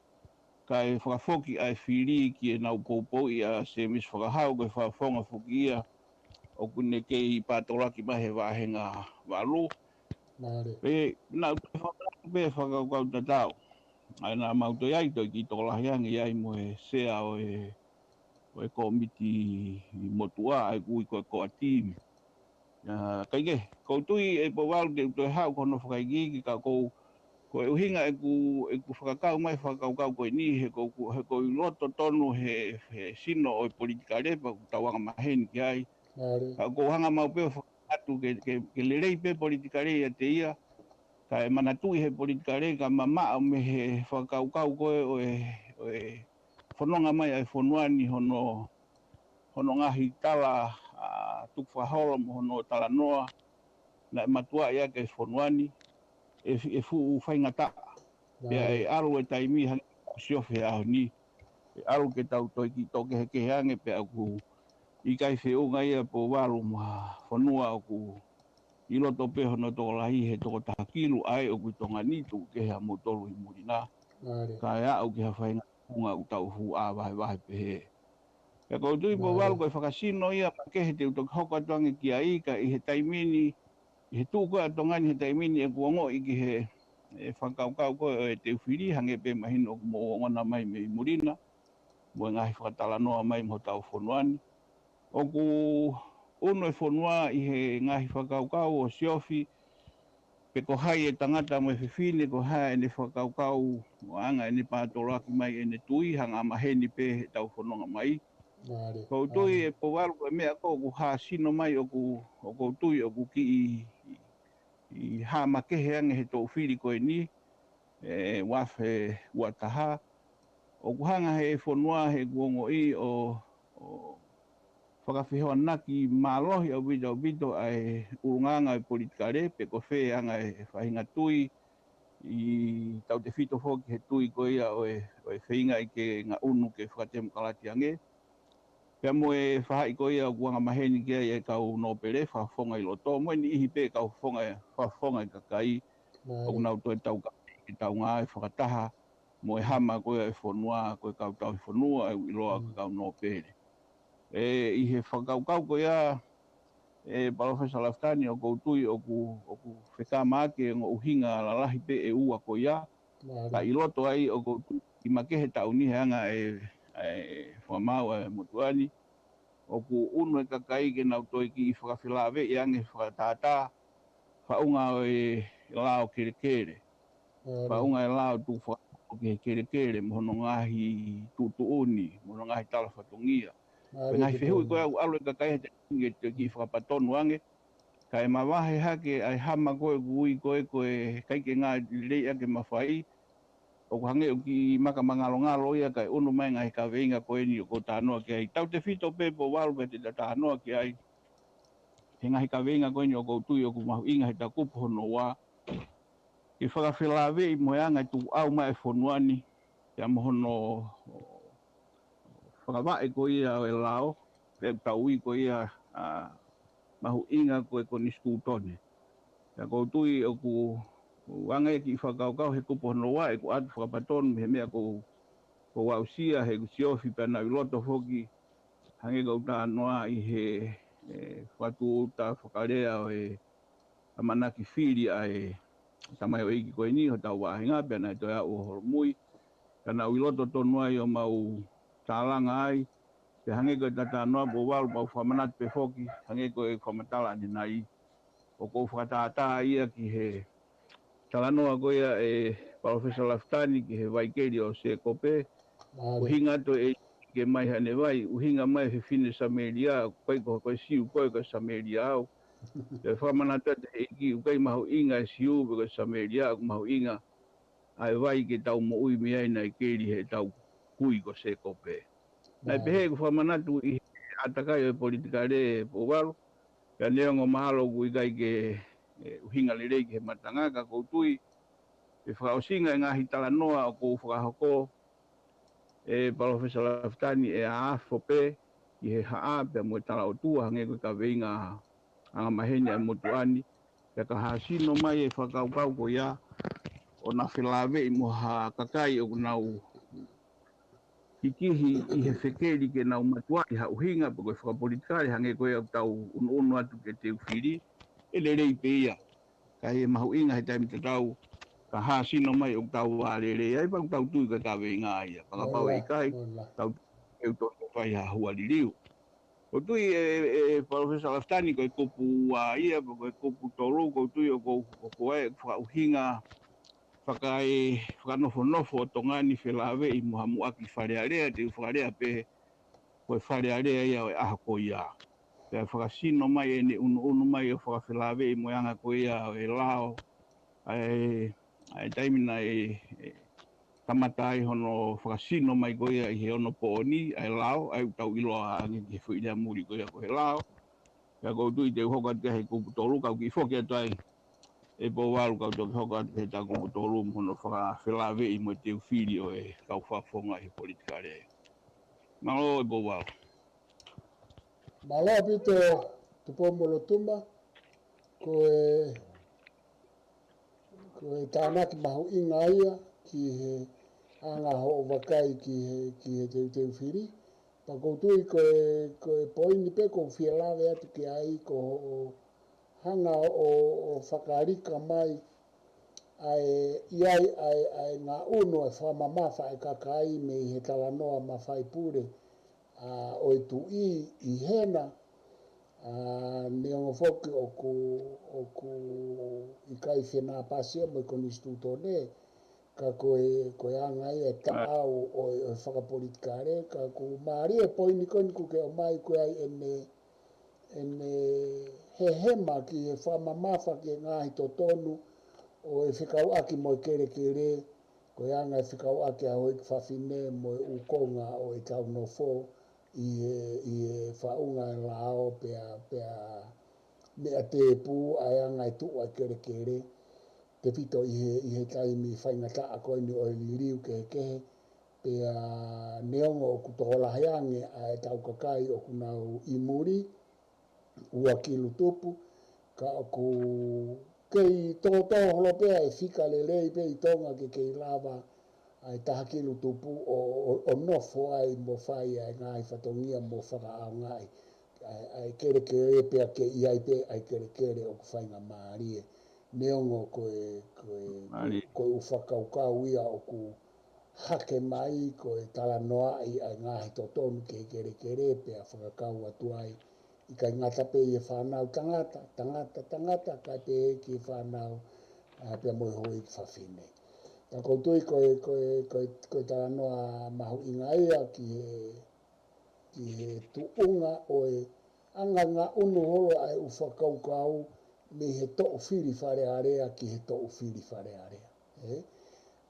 kae fakafoki ʻa e fili ki heʻenau poupouʻi ʻa Semisi Fakahau ko e fakafofonga foki ia ʻoku ne kei pātolaki mai he vāhenga valu. Pea naʻa ku toe fakakaukau pē fakakaukau tatau. ʻA ia naʻa mau toe ʻai toe kiʻi tokolahi ange ʻi ai mo e sea ʻo e, ʻo e kōmiti motuʻa ʻa ia ʻoku ui ko e koa timi. ʻIa, kaikehe, ʻoku ou tui ʻe Pouvalu te u toe haʻu ko hono fakaikiiki ka ʻoku, ko e ʻuhinga ʻeku, ʻeku fakakau mai fakakaukau ko eni, he ʻoku, he ʻoku ʻi loto tonu he, he sino ʻo e politikale pea ʻoku tau anga maheni ki ai. Ka ʻoku ou hanga mau pē ʻo fakamanatu ke, ke, ke lelei pē politikale ʻiate ia, kae manatuʻi he politikale ka mamaʻo mei he fakakaukau ko ē ʻo e, ʻo e fononga mai ʻa e fonua ni hono, hono ngaahi tala, ʻa, tukufakaholo mo hono talanoa naʻe matuʻuaki ʻa e fonua ni ʻe, ʻe fuʻu faingataʻa. Pea ʻe ʻalu e taimi hangē ko e siofi he ʻaho ni, ʻe ʻalu ke tau toe kiʻi tō kehekehe ange pea ʻoku ʻikai feʻunga ia Pouvalu mo ha fonua ʻoku ʻi loto pē hono tokolahi he toko taha kilu ʻa ia ʻoku ʻi Tonga ni tuku kehe ʻa moutolu ʻi muli na. Kae aʻu ki ha faʻahinga funga ʻoku tau fuʻu ʻā vahevahe pehē. Pea ʻoku ou tui Pouvalu ko e fakasino ia makehe te u toki hoko atu ange ki ai ka ʻi he taimi ni, ʻi he tuʻu ko ē ʻa Tonga ni he taimi ni ʻeku ongoʻi ki he, e fakakaukau ko ē ʻo e teu fili hangē pē mahino ʻoku mou ongona mai mei muli na, mo e ngaahi fakatalanoa mai mo hotau fonua ni. ʻOku ʻunu e fonua ʻi he ngaahi fakakaukau ʻo siofi, pe ko hai e tangata mo e fefine, ko hai ʻene fakakaukau, ʻo anga ʻene pātoloaki mai ʻene tui, hanga maheni pē he tau fononga mai. ʻOku ou tui ʻe Pouvalu ko e meʻa ko ē ʻoku hā sino mai ʻoku, ʻoku ou tui ʻoku kiʻi, ʻi hā makehe ange he teu fili ko eni, ʻe, ua afe ua taha. ʻOku hanga he fonua he ʻeku ongoʻi ʻo, ʻo fakafehoanaki mālohi ʻaupito ʻaupito ʻa e ʻulungaanga ʻo e politikale, pe ko fē anga e faʻahinga tui, ʻi tautefito foki he tui ko ia ʻo e, ʻo e feingaʻi ke ngaʻunu ke fakatemokalati ange. Pea mo e faʻahi ko ia ʻoku anga maheni ki ai e kau nōpele, fakafofonga ʻi loto, mo e niʻihi pē kau fofonga, fakafofonga ʻi kakai, ʻoku nau toe tau ka, ke tau ngāue fakataha, mo e hama ko ia e fonua, ko e kau tauhi fonua, ʻe ʻiloa ko e kau nōpele. ʻE, ʻi he fakakaukau ko ia, ʻe Palōfesa Lafitani ʻoku ou tui ʻoku, ʻoku fekama ake ongo ʻuhinga lalahi pē ʻe ua ko ia, ka ʻi loto ai ʻoku ou tui ʻi makehe taʻu ni he anga e, e fakamaau e motuʻa ni, ʻoku ʻunu e kakai ke nau toe kiʻi fakafelaveʻi ange fakatātā, faʻunga ʻo e lao kelekele. Faʻunga e lao tuku fakahoko ki he kelekele, mo hono ngaahi tuʻutuʻuni, mo hono ngaahi tala fatongia. Ko e ngaahi fehuʻi ko ē ʻoku ʻalu e kakai he taimi ni ke toe kiʻi fakapatonu ange, kae mavahe hake ʻa e hama ko ē ʻoku ui ko ē ko e ʻikai ke ngāue lelei ʻa e mafai, ʻoku hangē ʻoku kiʻi maka mangalongalo ia kae ʻunu mai ngaahi kaveinga ko eni ʻoku ou talanoa ki ai. Tautefito pē Pouvalu pea te ta talanoa ki ai. He ngaahi kaveinga ko eni ʻoku ou tui ʻoku mahuʻinga he takupu hono ua. ke fakafelāveʻi mo e anga e tukuʻau mai e fonua ni, pea mo hono fakavaʻe ko ia ʻo e lao, pea ʻoku tau ui ko ia ʻa e mahuʻinga ko e konisitūtone. Pea ʻoku ou tui ʻoku anga ia e kiʻi fakakaukau he kupu hono ua ʻeku ʻoatu fakapatonu mei he meʻa ʻoku ou aʻusia he ʻeku siofi pea naʻa ku ʻi loto foki hangē ko ʻeku talanoa ʻi he fakatūʻuta fakalea ʻo e ʻamanaki fili ʻa e tamaioʻeiki ko eni hotau vāhenga pea naʻe toe aʻu ʻo holomui. Ka naʻa ku ʻi loto tonu ai ʻo mau tālanga ai, pea hangē ko e talanoa Pouvalu pea u fakamanatu pē foki, hangē ko e fakamatala ʻanenai. ʻOku ou fakatātā ia ki he talanoa ko ia ʻa Palōfesa Lafitani ki he vai keli ʻo Sēkope. ʻUhinga atu ʻe ke mai haʻane vai, ʻuhinga mai he fefine Samēlia, ʻoku ʻikai ko e Siu koe, ko e Samēlia au. Pea fakamanatu atu ʻe he ʻEiki ʻoku ʻikai mahuʻinga e Siu pe ko e Samēlia, ʻoku mahuʻinga ʻa e vai ke tau moʻui mei ai naʻe keli heʻetau kui ko Sēkope. Naʻe pehē ʻeku fakamanatu ʻi he ʻātakai ʻo e politikale Pouvalu, pea neongo mahalo ʻoku ʻikai ke ʻuhinga lelei ki he matanga ka ʻoku ou tui ʻe fakaʻosinga e ngaahi talanoa ʻoku ou fakahoko ʻe Palōfesa Lafitani ʻe ʻaʻaho pē ʻi he haʻa pea mo e talaʻotua hangē ko e kaveinga angamaheni ʻa e motuʻa ni. Pea ka hāsino mai e fakakaukau ko ia ʻo na felāveʻi mo ha kakai ʻoku nau kikihi ʻi he fekeli ke nau matuaʻi ha ʻuhinga pe ko e fakapolitikale hangē ko ia ʻoku tau unuunu atu ke teu fili, ʻe lelei pē ia. Ka ʻi he mahuʻinga he taimi tatau ka hāsino mai ʻoku tau vālelei ai pea ʻoku tau tui ko e kaveinga ia. Fakapau ʻe ʻikai, tau teu tonu fai ha hua liliu. ʻOku ou tui ʻe Palōfesa Lafitani ko e kupu ua ia pe ko e kupu tolu ʻoku ou tui ʻoku ʻoku ʻai ʻeku fakaʻuhinga fakae fakanofonofo ʻo Tonga ni felāveʻi mo ha muʻaki Fale Alea, te u fakalea pē ko e Fale Alea ia ʻo e ʻaho ko ia. Pea fakasino mai ʻene unuunu mai ʻo fakafelāveʻi mo e anga ko ia ʻo e lao ʻa e ʻa e taimi naʻe kamata ai hono fakasino mai ko ia ʻi he ono poʻoni ʻa e lao, ʻa ia ʻoku tau ʻiloa ange ki he foʻi lea muli ko ia ko e lao. Pea ʻoku ou tui te u hoko atu ki he kupu tolu ka u kiʻi foki atu ai ʻe Pouvalu ka u toki hoko atu ki he taha kupu tolu mo hono fakafelāveʻi mo e teu fili ʻo e kau fakafofonga ʻi he politikale. Mālō ʻe Pouvalu. Mālō ʻaupito Tupou Molotuma, ko e ko e tānaki mahuʻinga ia ki he anga hoʻo vakai ki he ki he teuteu fili. Pea ʻoku ou tui ko e ko e poini pē ʻoku ou fie lave atu ki ai ko hoʻo hanga ʻo ʻo fakalika mai ʻa e ʻi ai ʻa e ʻa e ngaʻunu ʻa e fakamamafa ʻa e kakai mei he talanoa mafai pule ʻa ʻo e tuʻi ʻi hena. ʻA neongo foki ʻoku ʻoku ʻikai fenāpasi ia mo e konisitūtone ka ko e ko e anga ia e taʻau ʻo e ʻo e fakapolitikale ka ʻoku mālie e poini ko eni ʻoku ke ʻomai ko e ʻai ʻene ʻene hehema ki he fakamamafa ki he ngaahi totonu ʻo e fekauʻaki mo e kelekele, ko e anga e fekauʻaki ʻa e houʻeiki fafine mo e ʻū konga ʻo e tau nofo ʻi he ʻi he faʻunga e lao pea pea meʻa tēpū ʻa e anga e tuʻu ʻa e kelekele, tefito ʻi he ʻi he taimi faingataʻa ko eni ʻo e liliu kehekehe, pea neongo ʻoku tokolahi ange ʻa e tau kakai ʻoku nau ʻi muli, ua kilu tupu, ka ʻoku kei tōtō holo pē ʻa e fika lelei pē ʻi Tonga ke kei lava ʻa e taha kilu tupu ʻo ʻo ʻo nofo ai mo fai ʻa e ngaahi fatongia mo fakaʻaongaʻi ʻa e ʻa e kelekele pea ke ʻi ai pē ʻa e kelekele ʻoku faingamālie. Neongo ko e ko e ko e ʻū fakakaukau ia ʻoku hake mai ko e talanoaʻi ʻa e ngaahi totonu ki he kelekele pea fakakau atu ai ʻikai ngata pē ʻi he fānau tangata, tangata, tangata, kae pehē ki he fānau ʻa pea mo e houʻeiki fafine. Ka ʻoku ou tui ko e ko e ko e ko e talanoa mahuʻinga ia ki he ki he tuʻunga ʻo e anga ngaʻunu holo ʻa e ʻū fakakaukau mei he toʻu fili Fale Alea ki he toʻu fili Fale Alea. ʻE?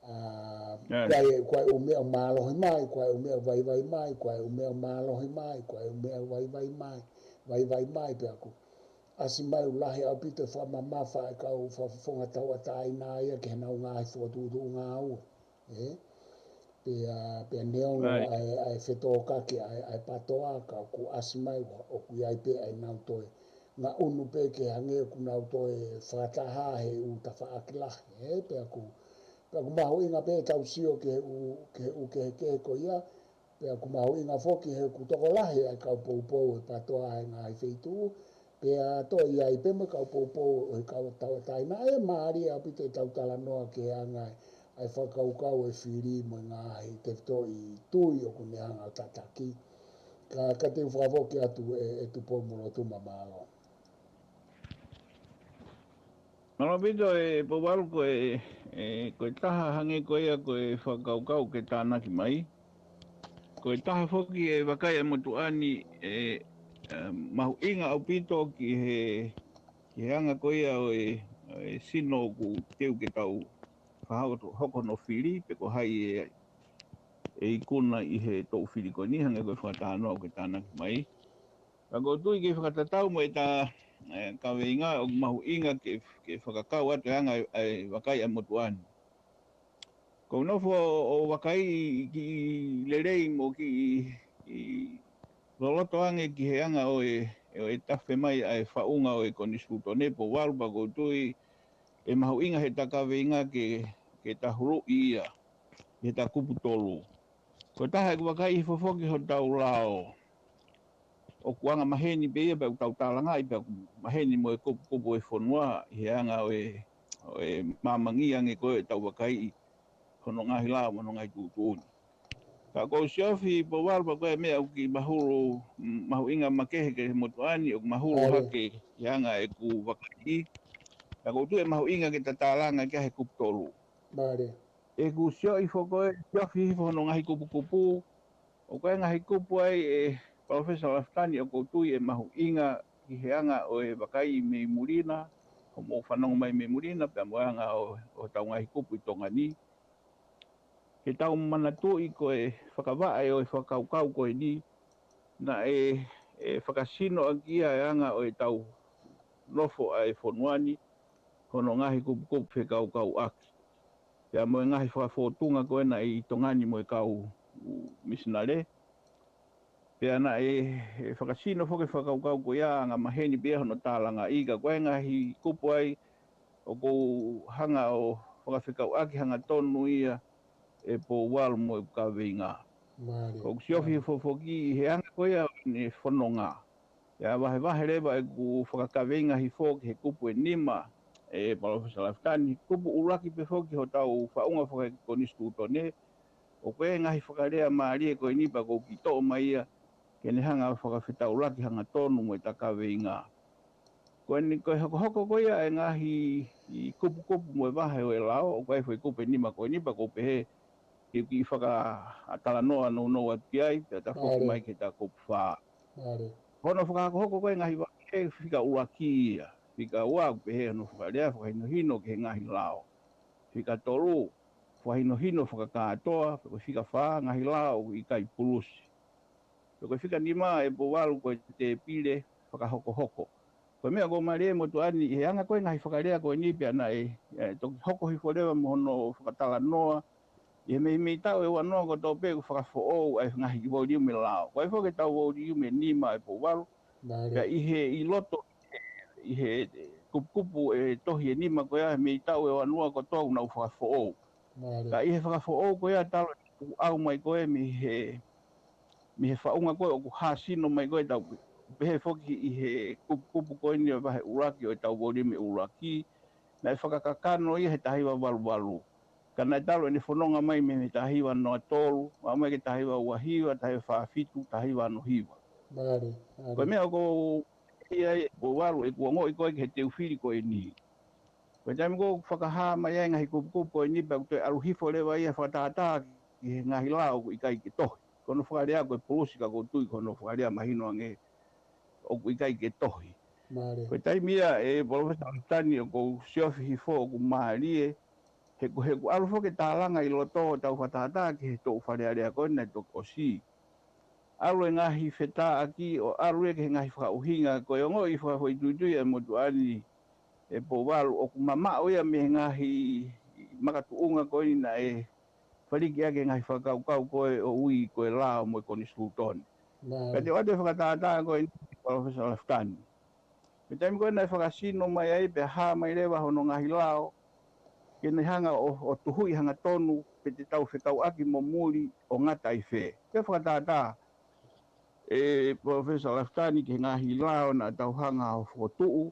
ʻA, ko e ko e ʻū meʻa mālohi mai, ko e ʻū meʻa vaivai mai, ko e ʻū meʻa mālohi mai, ko e ʻū meʻa vaivai mai, vaivai mai pea ʻoku ʻasi mai ʻoku lahi ʻaupito e fakamamafa ʻa e kau fakafofonga tauʻatāina ia ki heʻenau ngaahi fokotuʻutuʻu ngāue. Ē? Pea, pea neongo ʻa e, ʻa e fetōkaki ʻa e, ʻa e pātoa ka ʻoku ʻasi mai ʻoku ʻi ai pē ʻa ʻenau toe ngaʻunu pē ke hangē ʻoku nau toe fakataha he ʻū tafaʻaki lahi. Ē? Pea ʻoku, pea ʻoku mahuʻinga pē ʻetau sio ki he ʻū, ki he ʻū kehekehe ko ia, pea ʻoku mahuʻinga foki he ʻoku tokolahi ʻa e kau poupou ʻo e pātoa he ngaahi feituʻu, pea toe ʻi ai pē mo e kau poupou ʻo e kau tauʻatāina. ʻE mālie ʻaupito ʻetau talanoa ki he anga ʻa e fakakaukau ʻo e fili mo e ngaahi tefitoʻi tui ʻoku ne hanga ʻo tataki. Ka, ka te u fakafoki atu ē, ʻe Tupou Molotuma, mālō. Mālō ʻaupito ē Pouvalu, ko e, ē, ko e taha hangē ko ia ko e fakakaukau ke tānaki mai. Ko e taha foki e vakai ʻa e motuʻa ni ē, ē, mahuʻinga ʻaupito ki he, ki he anga ko ia ʻo e, ʻo e sino ʻoku teu ke tau fakahoko hono fili, pe ko hai ē, ʻe ikuna ʻi he toʻu fili ko eni, hangē ko e fakatalanoa ʻoku ke tānaki mai. Ka ʻoku ou tui ke fakatatau mo ʻeta, ē, kaveinga ʻoku mahuʻinga ke, ke fakakau atu e anga ʻa e, ʻa e vakai ʻa e motuʻa ni. ʻOku ou nofo ʻo vakai ʻi, ʻi lelei mo kiʻi, ʻi loloto ange ki he anga ʻo e, ʻo e tafe mai ʻa e faʻunga ʻo e Konisitūtone Pouvalu, pea ʻoku ou tui ʻe mahuʻinga heʻeta kaveinga ke, ke ta huluʻi ia, heʻeta kupu tolu. Ko e taha ʻeku vakai hifo foki hotau lao ʻoku anga maheni pē ia pea ʻoku tau tālangaʻi pea ʻoku maheni mo e kupukupu ʻo e fonua ʻi he anga ʻo e, ʻo e māmangi ange ko ē ʻetau vakai ʻi hono ngaahi lao mo hono ngaahi tuʻutuʻuni. Ka ʻoku ou siofi Pouvalu pea ko e meʻa ʻoku kiʻi mahulu, mm, mahuʻinga makehe ki he motuʻa ni ʻoku mahulu hake ʻi he anga ʻeku vakai. Ka ʻoku ou tui ʻe mahuʻinga ke ta tālanga ki ai he kupu tolu. ʻEku siofi foki ē, siofi hifo hono ngaahi kupukupu, ʻoku ʻi ai e ngaahi kupu ai ē Palōfesa Lafitani ʻoku ou tui ʻe mahuʻinga ki he anga ʻo e vakai mei muli na, hoʻomou fanongo mai mei muli na, pea mo e anga ʻo, ʻo hotau ngaahi kupu ʻi Tonga ni. Ke tau manatuʻi ko e fakavaʻe ʻo e fakakaukau ko eni, naʻe, ʻe fakasino ʻaki ia e anga ʻo ʻetau nofo ʻa e fonua ni, hono ngaahi kupukupu fekaukauʻaki. Pea mo e ngaahi fakafōtunga ko ena ʻi Tonga ni mo e kau misinale. Pea naʻe, ʻe fakasino foki e fakakaukau ko ia anga maheni pē ia hono tālangaʻi ka ko e ngaahi kupu ai ʻoku ou hanga ʻo fakafekauʻaki hangatonu ia ē Pouvalu mo ʻeku kaveinga. ʻOku siofi hifo foki ʻi he anga ko ia ʻene fononga. ʻIa vahevahe leva ʻeku fakakaveinga hifo ki he kupu ʻe nima ē Palōfesa Lafitani, kupu ʻuluaki pē foki hotau faʻunga fakakonisitūtone, ʻoku ʻi ai e ngaahi fakalea mālie ko eni pea ʻoku ou kiʻi toʻo mai ia, ke ne hanga ʻo fakafetaulaki hangatonu mo ʻeta kaveinga. Ko eni ko e hokohoko ko ia e ngaahi ʻi kupukupu mo e vahe ʻo e lao, ʻoku ʻi ai e foʻi kupu ʻe nima ko eni pea ʻoku ou pehē, ke u kiʻi fakatalanoa nounou atu ki ai, pea ta foki mai ki heʻeta kupu fā. Hono fakahokohoko ko e ngaahi vahe fika ʻuluaki ia. Fika ua ʻoku pehē hono fakalea, fakahinohino ki he ngaahi lao. Fika tolu, fakahinohino fakakātoa, pea ko e fika fā, ngaahi lao ʻoku ʻikai pulusi. Pea ko e fika nima ē Pouvalu ko e tēpile fakahokohoko. Ko e meʻa ʻoku mālie motuʻa ni, ʻi he anga ko e ngaahi fakalea ko eni pea naʻe, ʻe, toki hoko hifo leva mo hono fakatalanoa, ʻi he meimei taʻu ʻe ua noa kotoa pē ʻoku fakafoʻou ai e ngaahi voliume lao. Ko e foki ʻetau voliume ʻe nima ē Pouvalu. Pea ʻi he ʻi loto, ʻi he kupukupu ʻe tohi ʻe nima ko ia, mei taʻu ʻe ua noa kotoa ʻoku nau fakafoʻou. Ka ʻi he fakafoʻou ko ia talu ʻeku ʻau mai ko ē mei he, mei he faʻunga ko ē ʻoku hāsino mai ko ē ʻetau pehē foki ʻi he kupukupu ko eni ʻo e vahe ʻuluaki ʻo ʻetau voliume ʻuluaki, naʻe fakakakano ia he taha hiva valu valu. Ka naʻe talu ʻene fononga mai mei he taha hiva noa tolu, ʻo aʻu mai ki he taha hiva ua hiva, taha hiva fā fitu, taha hiva ono hiva. Ko e meʻa ʻoku ou ʻi ai ē Pouvalu ʻeku ongoʻi ko ē ki he teu fili ko eni. Ko e taimi ko ē ʻoku fakahā mai ai e ngaahi kupukupu ko eni pea ʻoku toe ʻalu hifo leva ia fakatātā ki he ngaahi lao ʻoku ʻikai ke tohi. Ko hono fakalea ko e pulusi ka ʻoku ou tui ko hono fakalea mahino ange ʻoku ʻikai ke tohi. Ko e taimi ia ē Palōfesa Lafitani ʻoku ou siofi hifo ʻoku mālie, he ʻoku, he ʻoku ʻalu foki e tālanga ʻi loto ʻetau fakatātā ki he toʻu falealea ko ena ʻe toki ʻosi. ʻalu e ngaahi fetāʻaki ʻo ʻalu ia ki he ngaahi fakaʻuhinga, ko e ongoʻi fakafoʻituitui ʻa e motuʻa ni ʻe Pouvalu ʻoku mamaʻo ia mei he ngaahi makatuʻunga ko eni naʻe faliki ʻaki e ngaahi fakakaukau ko ē ʻo ui ko e lao mo e konisitūtone. Ka te ʻoatu e fakatātā ko eni, Palōfesa Lafitani. Pea taimi ko ē naʻe fakasino mai ai pea hā mai leva hono ngaahi lao, ke ne hanga ʻo, ʻo tuhuʻi hangatonu pe te tau fekauʻaki mo muli ʻo ngata ʻi fē. Ko e fakatātā, ʻe Palōfesa Lafitani, ki he ngaahi lao naʻa tau hanga ʻo fokotuʻu,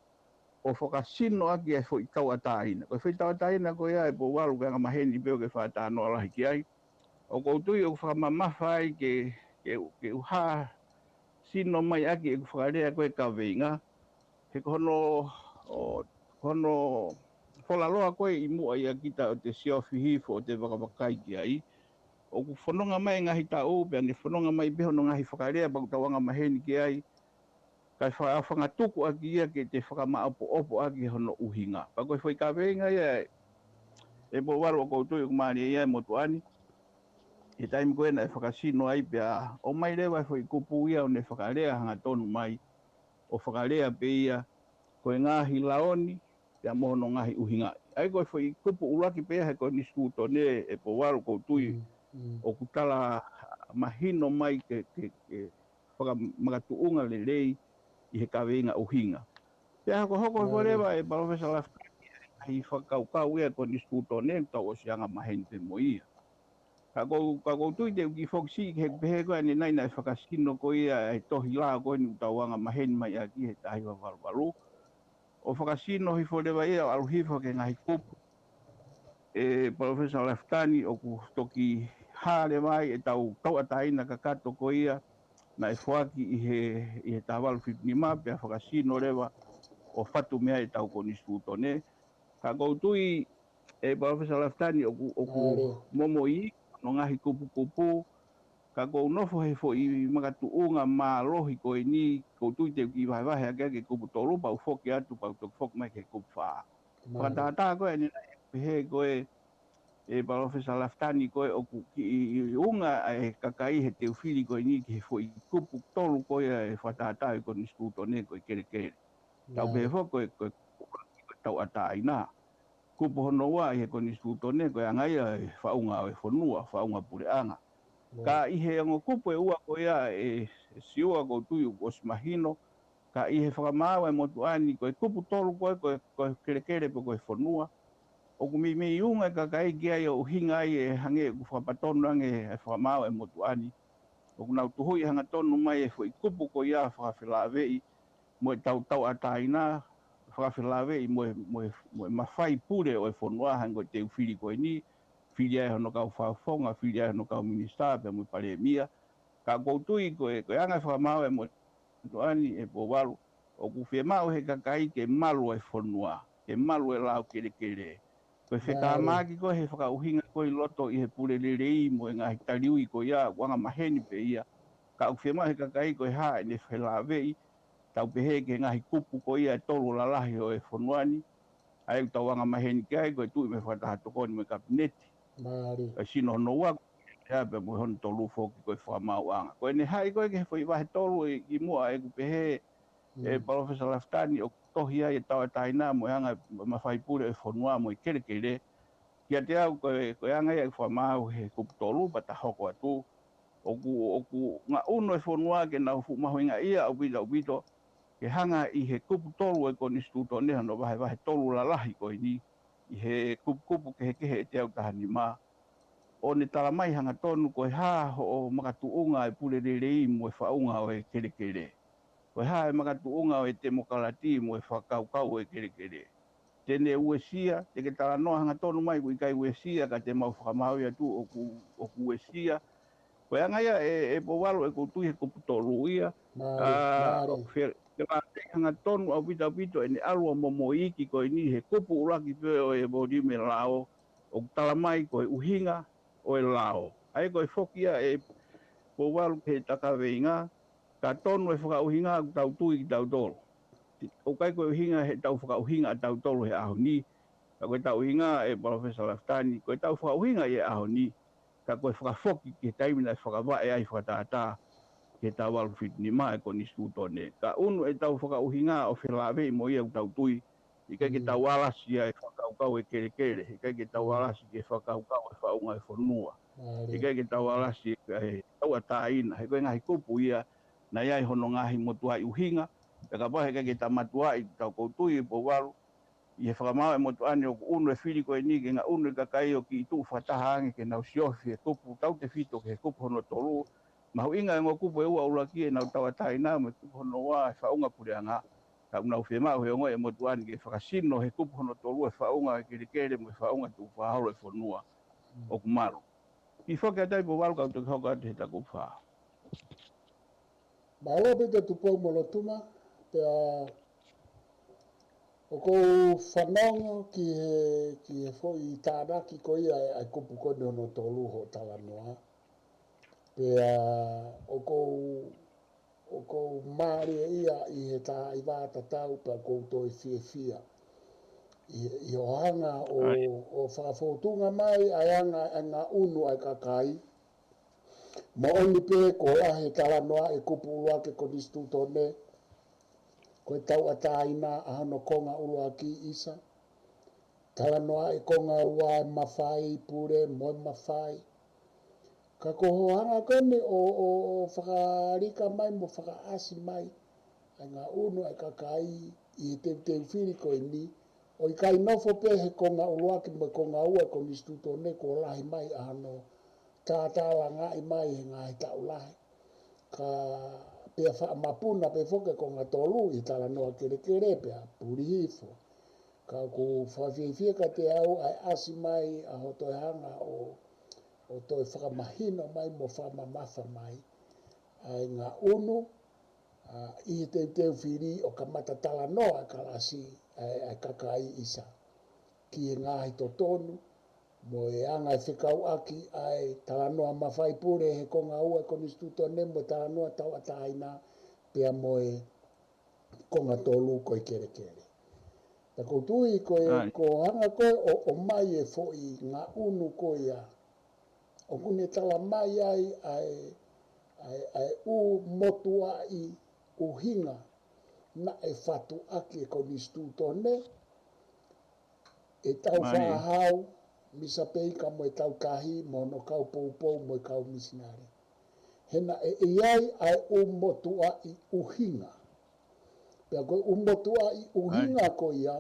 ʻo fakasino ʻaki e foʻi tauʻatāina. Ko e foʻi tauʻatāina ko ia ʻe Pouvalu, ko e anga maheni pē ʻoku ke fakatalanoa lahi ki ai. ʻOku ou tui ʻoku fakamamafa ai ke, ke, ke u hā sino mai ʻaki ʻeku fakalea ko e kaveinga. He ko hono, ʻo, ko hono fola loa ko ē ʻi muʻa ia kita ʻo te siofi hifo ʻo te vakavakai ki ai. ʻOku fononga mai e ngaahi taʻu, pea ne fononga mai pē hono ngaahi fakalea, pea ʻoku tau anga maheni ki ai. Kae fa-, fangatuku ʻaki ia ke te fakamaʻopoʻopo ʻaki hono ʻuhinga. Pea ko e foʻi kaveinga ia ʻe Pouvalu ʻoku ou tui ʻoku mālie ia ʻe motuʻa ni. He taimi ko ē naʻe fakasino ai pea ʻomai leva e foʻi kupu ia ʻo ne fakalea hangatonu mai, ʻo fakalea pē ia ko e ngaahi lao ni, pea mo hono ngaahi ʻuhinga. ʻA ia ko e foʻi kupu ʻuluaki pē ia he konisitūtone ʻe Pouvalu ʻoku ou tui ʻoku tala mahino mai ke, ke, ke fakamakatuʻunga lelei ʻi he kaveinga ʻuhinga. Pea hokohoko hifo leva ʻe Palōfesa Lafitani ʻa e fakakaukau ia konisitūtone ʻoku tau ʻosi anga maheni pē mo ia. Ka ʻoku ou, ka ʻoku ou tui te u kiʻi foki siʻi ki he pehē ko ē ʻanenai naʻe fakasino ko ia e tohi lao ko eni ʻoku tau anga maheni mai ʻaki he taha hiva valu valu. ʻO fakasino hifo leva ia ʻo ʻalu hifo ki he ngaahi kupu, ʻe Palōfesa Lafitani, ʻoku toki hā leva ai ʻetau tauʻatāina kakato ko ia naʻe foaki ʻi he, ʻi he taha valu fitu nima, pea fakasino leva ʻo fatu mei ai ʻetau konisitūtone. Ka ʻoku ou tui, ʻe Palōfesa Lafitani, ʻoku, ʻoku momoʻi hono ngaahi kupukupu, ka ʻoku ou nofo he foʻi makatuʻunga mālohi ko eni, ʻoku ou tui te u kiʻi vahevahe ʻaki ʻaki e kupu tolu, pea u foki atu, pea u toki foki mai ki he kupu fā. Fakatātā ko ē ʻanenai ʻeku pehē ko ē, ʻe Palōfesa Lafitani, ko ē ʻoku kiʻi unga ʻa e kakai he teu fili ko eni ki he foʻi kupu tolu ko ia ʻe fakatātā ʻe he konisitūtone ko e kelekele. Tau pehē foki ko e, ko e, ko e tauʻatāina. Kupu hono ua ʻi he konisitūtone ko e anga ia e faʻunga ʻo e fonua, faʻunga puleʻanga. Ka ʻi he ongo kupu ʻe ua ko ia ʻe, ʻe Siua ʻoku ou tui ʻoku ʻosi mahino, ka ʻi he fakamaau ʻa e motuʻa ni ko e kupu tolu ko ē, ko e, ko e kelekele pe ko e fonua. ʻOku meimei unga e kakai ki ai ʻo ʻuhinga ai ʻe hangē ʻoku fakapatonu ange e fakamaau ʻa e motuʻa ni. ʻOku nau tuhuʻi hangatonu mai e foʻi kupu ko ia fakafelāveʻi mo e tau tauʻatāina, fakafelāveʻi mo e, mo e, mo e mafai pule ʻo e fonua hangē ko e teu fili ko eni, fili ai hono kau fakafofonga, fili ai hono kau minisitā, pea mo e palēmia. Ka ʻoku ou tui ko e, ko e anga e fakamaau ʻa e motuʻa ni ʻe Pouvalu, ʻoku fiemaʻu he kakai ke malu e fonua, ke malu e lao kelekele. Ko e fetāmaki ko ē he fakaʻuhinga ko ē ʻi loto ʻi he pule lelei mo e ngaahi taliui ko ia, ʻoku anga maheni pē ia. Ka ʻoku fiemaʻu he kakai ko e hā ʻene felāveʻi, tau pehē ki he ngaahi kupu ko ia ʻe tolu lalahi ʻo e fonua ni, ʻa ia ʻoku tau anga maheni ki ai, ko e tuʻi mo e fakataha tokoni mo e kapineti. Ko e sino hono ua, ʻa ia pea mo hono tolu foki ko e fakamaauʻanga. Ko ʻene haʻi ko ē ki he foʻi vahe tolu ʻi, ʻi muʻa ʻeku pehē, ʻe Palōfesa Lafitani, ʻoku tohi ai e tauʻatāina mo e anga e mafai pule ʻo e fonua mo e kelekele. Kiate au ko e, ko e anga ia e fakamaau he kupu tolu pea ta hoko atu. ʻOku, ʻoku ngaʻunu e fonua ke nau fuʻu mahuʻingaʻia ʻaupito ʻaupito, ke hanga ʻi he kupu tolu ʻo e konisitūtone hono vahevahe tolu lalahi ko eni, ʻi he kupukupu kehekehe ʻe teau taha nima, ʻo ne tala mai hangatonu ko e hā hoʻo makatuʻunga e pule lelei mo e faʻunga ʻo e kelekele. Ko e hā e makatuʻunga ʻo e temokalati mo e fakakaukau ʻo e kelekele. Te ne uesia, te ke talanoa hangatonu mai ʻoku ʻikai uesia, ka te mau fakamaau ia atu ʻoku, ʻoku uesia. Ko e anga ia ʻe, ʻe Pouvalu ʻeku tui he kupu tolu ia. ʻA, ʻoku fe-, felāveʻi hangatonu ʻaupito ʻaupito ʻene ʻalu ʻo momoʻi ko eni he kupu ʻuluaki pē ʻo e voliume lao, ʻoku tala mai ko e ʻuhinga ʻo e lao. ʻA ia ko e foki ia ʻe Pouvalu ki he ta kaveinga, ka tonu e fakaʻuhinga ʻoku tau tui kitautolu. ʻOku ʻikai ko e ʻuhinga heʻetau fakaʻuhinga ʻatautolu he ʻaho ni, ka ko ʻetau ʻuhinga ʻe Palōfesa Lafitani, ko ʻetau fakaʻuhinga ʻi he ʻaho ni, ka ko e fakafoki ki he taimi naʻe fakavaʻe ai fakatātā. ki he taha valu fitu nima e konisitūtone. Ka ʻunu ʻetau fakaʻuhinga ʻo felāveʻi mo ia ʻoku tau tui, ʻikai ke tau alasi ia e fakakaukau e kelekele, ʻikai ke tau alasi ke fakakaukau e faʻunga e fonua, ʻikai ke tau alasi e tauʻatāina, he ko e ngaahi kupu ia naʻe ʻi ai hono ngaahi motuʻaʻi ʻuhinga, pea kapau heʻikai ke tau matuaʻi, tau kou tui e Pouvalu, ʻi he fakamaau e motuʻa ni ʻoku ʻunu e fili ko eni ke ngaʻunu e kakai ʻo kiʻi tuʻu fakataha ange ke nau siofi he kupu tautefito ki he kupu hono tolu. Mahuʻinga e ongo kupu ʻe ua ʻuluaki ʻenau tauʻatāina mo e kupu hono ua e faʻunga puleʻanga. Ka ʻoku nau fiemaʻu he ongoʻi e motuʻa ni ke fakasino he kupu hono tolu e faʻunga e kelekele mo e faʻunga tuʻu fakaholo e fonua. ʻOku mālō. Kiʻi foki atu ai Pouvalu kau toki hoko atu he taku fā. Mālō Pita Tupou-mo-Lotuma, pea ʻoku ou fanongo ki he, ki he foʻi tānaki ko ia ʻa e kupu ko eni hono tolu hoʻo talanoa. Pea ʻoku ou, ʻoku ou mālieʻia ʻi he taimi tatau pea ʻoku ou toe fiefia ʻi, ʻi hoʻo hanga ʻo, ʻo fakafōtunga mai ʻa e anga e ngaʻunu ʻa e kakai. Moʻoni pē kuo lahi e talanoa e kupu ʻuluaki e konisitūtone, ko e tauʻatāina ʻa hono konga ʻuluaki ʻisa. Talanoa e konga ua e mafai pule mo e mafai. Ka ko hoʻo hanga ko eni ʻo, ʻo, ʻo fakalika mai mo fakaʻasi mai ʻa e ngaʻunu ʻa e kakai ʻi he teuteu fili ko eni, ʻo ʻikai nofo pē he konga ʻuluaki mo e konga ua e konisitūtone kuo lahi mai ʻa hono tātālangaʻi mai he ngaahi taʻu lahi. Ka pea faʻa mapuna pē foki e konga tolu ʻi he talanoa kelekele pea puli hifo. Ka ʻoku fakafiefia kiate au ʻa e ʻasi mai ʻa hoʻo toe hanga ʻo, ʻo toe fakamahino mai mo fakamamafa mai ʻa e ngaʻunu, ʻa, ʻi he teuteu fili ʻo kamata talanoa e kalasi ʻa e, ʻa e kakai ʻisa ki he ngaahi totonu, mo e anga e fekauʻaki ʻa e talanoa mafai pule he konga ua e konisitūtone mo e talanoa tauʻatāina pea mo e konga tolu ko e kelekele. Pea ʻoku ou tui ko e, ko hoʻo hanga ko ē ʻo, ʻomai e foʻi ngaʻunu ko ia ʻoku ne tala mai ai ʻa e, ʻa e, ʻa e ʻū motuʻaʻi ʻuhinga naʻe fatuʻaki e konisitūtone, ʻetau faʻahau, Misa Peika mo e Tautahi, mo hono kau poupou mo e kau misinale. He naʻe ʻi ai ʻa e ʻū motuʻaʻi ʻuhinga. Pea ko e ʻū motuʻaʻi ʻuhinga ko ia,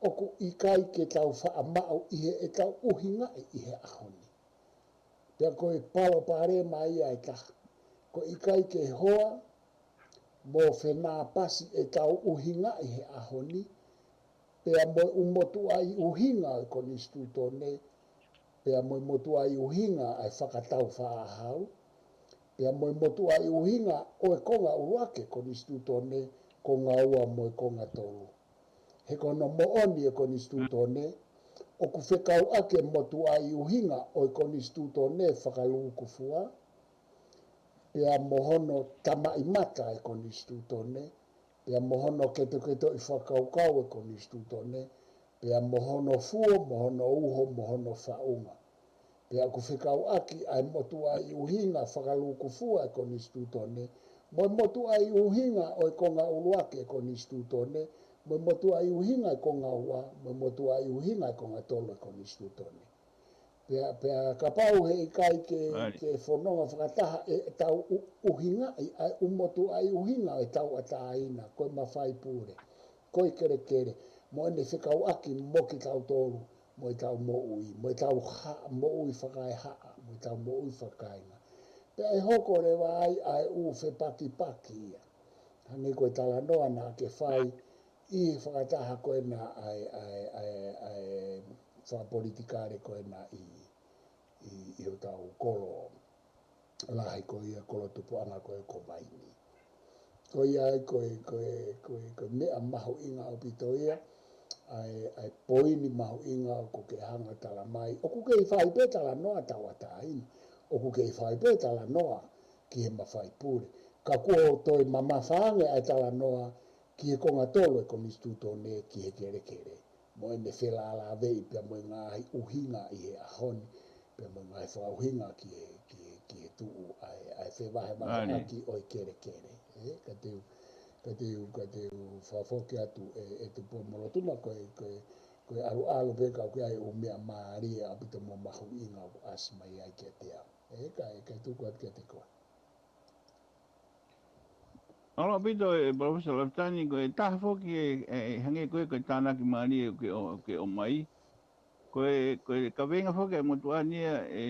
ʻoku ʻikai ke tau faʻa maʻu ʻi heʻetau ʻuhingaʻi ʻi he ʻaho ni. Pea ko e palopalema ia ʻe taha. ʻOku ʻikai ke hoa mo fenāpasi ʻetau ʻuhingaʻi he ʻaho ni, pea mo e ʻū motuʻaʻi ʻuhinga ʻo e konisitūtone, pea mo e motuʻaʻi ʻuhinga ʻa e fakatau faʻahau, pea mo e motuʻaʻi ʻuhinga ʻo e konga ʻuluaki e konisitūtone, konga ua mo e konga tolu. He ko hono moʻoni e konisitūtone, ʻoku fekauʻaki e motuʻaʻi ʻuhinga ʻo e konisitūtone fakalūkufua, pea mo hono tamaʻimata e konisitūtone, pea mo hono ketoketoʻi fakakaukau e konisitūtone, pea mo hono fuo, mo hono uho, mo hono faʻunga. Pea ʻoku fekauʻaki ʻa e motuʻaʻi ʻuhinga fakalūkufua e konisitūtone, mo e motuʻaʻi ʻuhinga ʻo e konga ʻuluaki e konisitūtone, mo e motuʻaʻi ʻuhinga e konga ua, mo e motuʻaʻi ʻuhinga e konga tolu e konisitūtone. Pea, pea kapau heʻikai ke, ke fononga fakataha ʻetau ʻu-, ʻuhingaʻi ʻa e ʻū motuʻaʻi ʻuhinga ʻo e tauʻatāina, ko e mafai pule, ko e kelekele, mo ʻene fekauʻaki mo kitautolu, mo ʻetau moʻui, mo ʻetau ha-, moʻui fakaehaʻa, mo ʻetau moʻui fakakāinga. Pea ʻe hoko leva ai ʻa e ʻū fepakipaki ia. Hangē ko e talanoa naʻa ke fai ʻi he fakataha ko ena ʻa e, ʻa e, ʻa e, ʻa e fakapolitikale ko ena ʻi, ʻi, ʻi hotau kolo lahi ko ia, kolo tupuʻanga ko ē ko Vaini. Ko ia ai ko e, ko e, ko e, ko e meʻa mahuʻinga ʻaupito ia, ʻa e, ʻa e poini mahuʻinga ʻoku ke hanga tala mai. ʻOku kei fai pē talanoa tauʻatāina, ʻoku kei fai pē talanoa ki he mafai pule. Ka kuo toe mamafa ange ʻa e talanoa ki he konga tolu e konisitūtone ki he kelekele. Mo ʻene felālāveʻi pea mo e ngaahi ʻuhinga ʻi he ʻaho ni, pea mo e ngaahi fakaʻuhinga ki he, ki he, ki he tuʻu ʻa e, ʻa e fevahevaheʻaki ʻo e kelekele. Ē, ka te u, ka te u, ka te u fakafoki atu ē, ē Tupoumolotuma ko e, ko e, ko e ʻaluʻalu pē ka ʻoku ʻi ai e ʻū meʻa mālie ʻaupito mo mahuʻinga ʻoku ʻasi mai ai kiate au. Ē, ka, ē, ka tuku atu kiate koe. ʻAlu ʻaupito ē Palōfesa Lafitani, ko e taha foki ē, ē, hangē ko e, ko e tānaki mālie ke ʻo, ke ʻomai. Ko e, ko e kaveinga foki ʻa e motuʻa ni ia ē,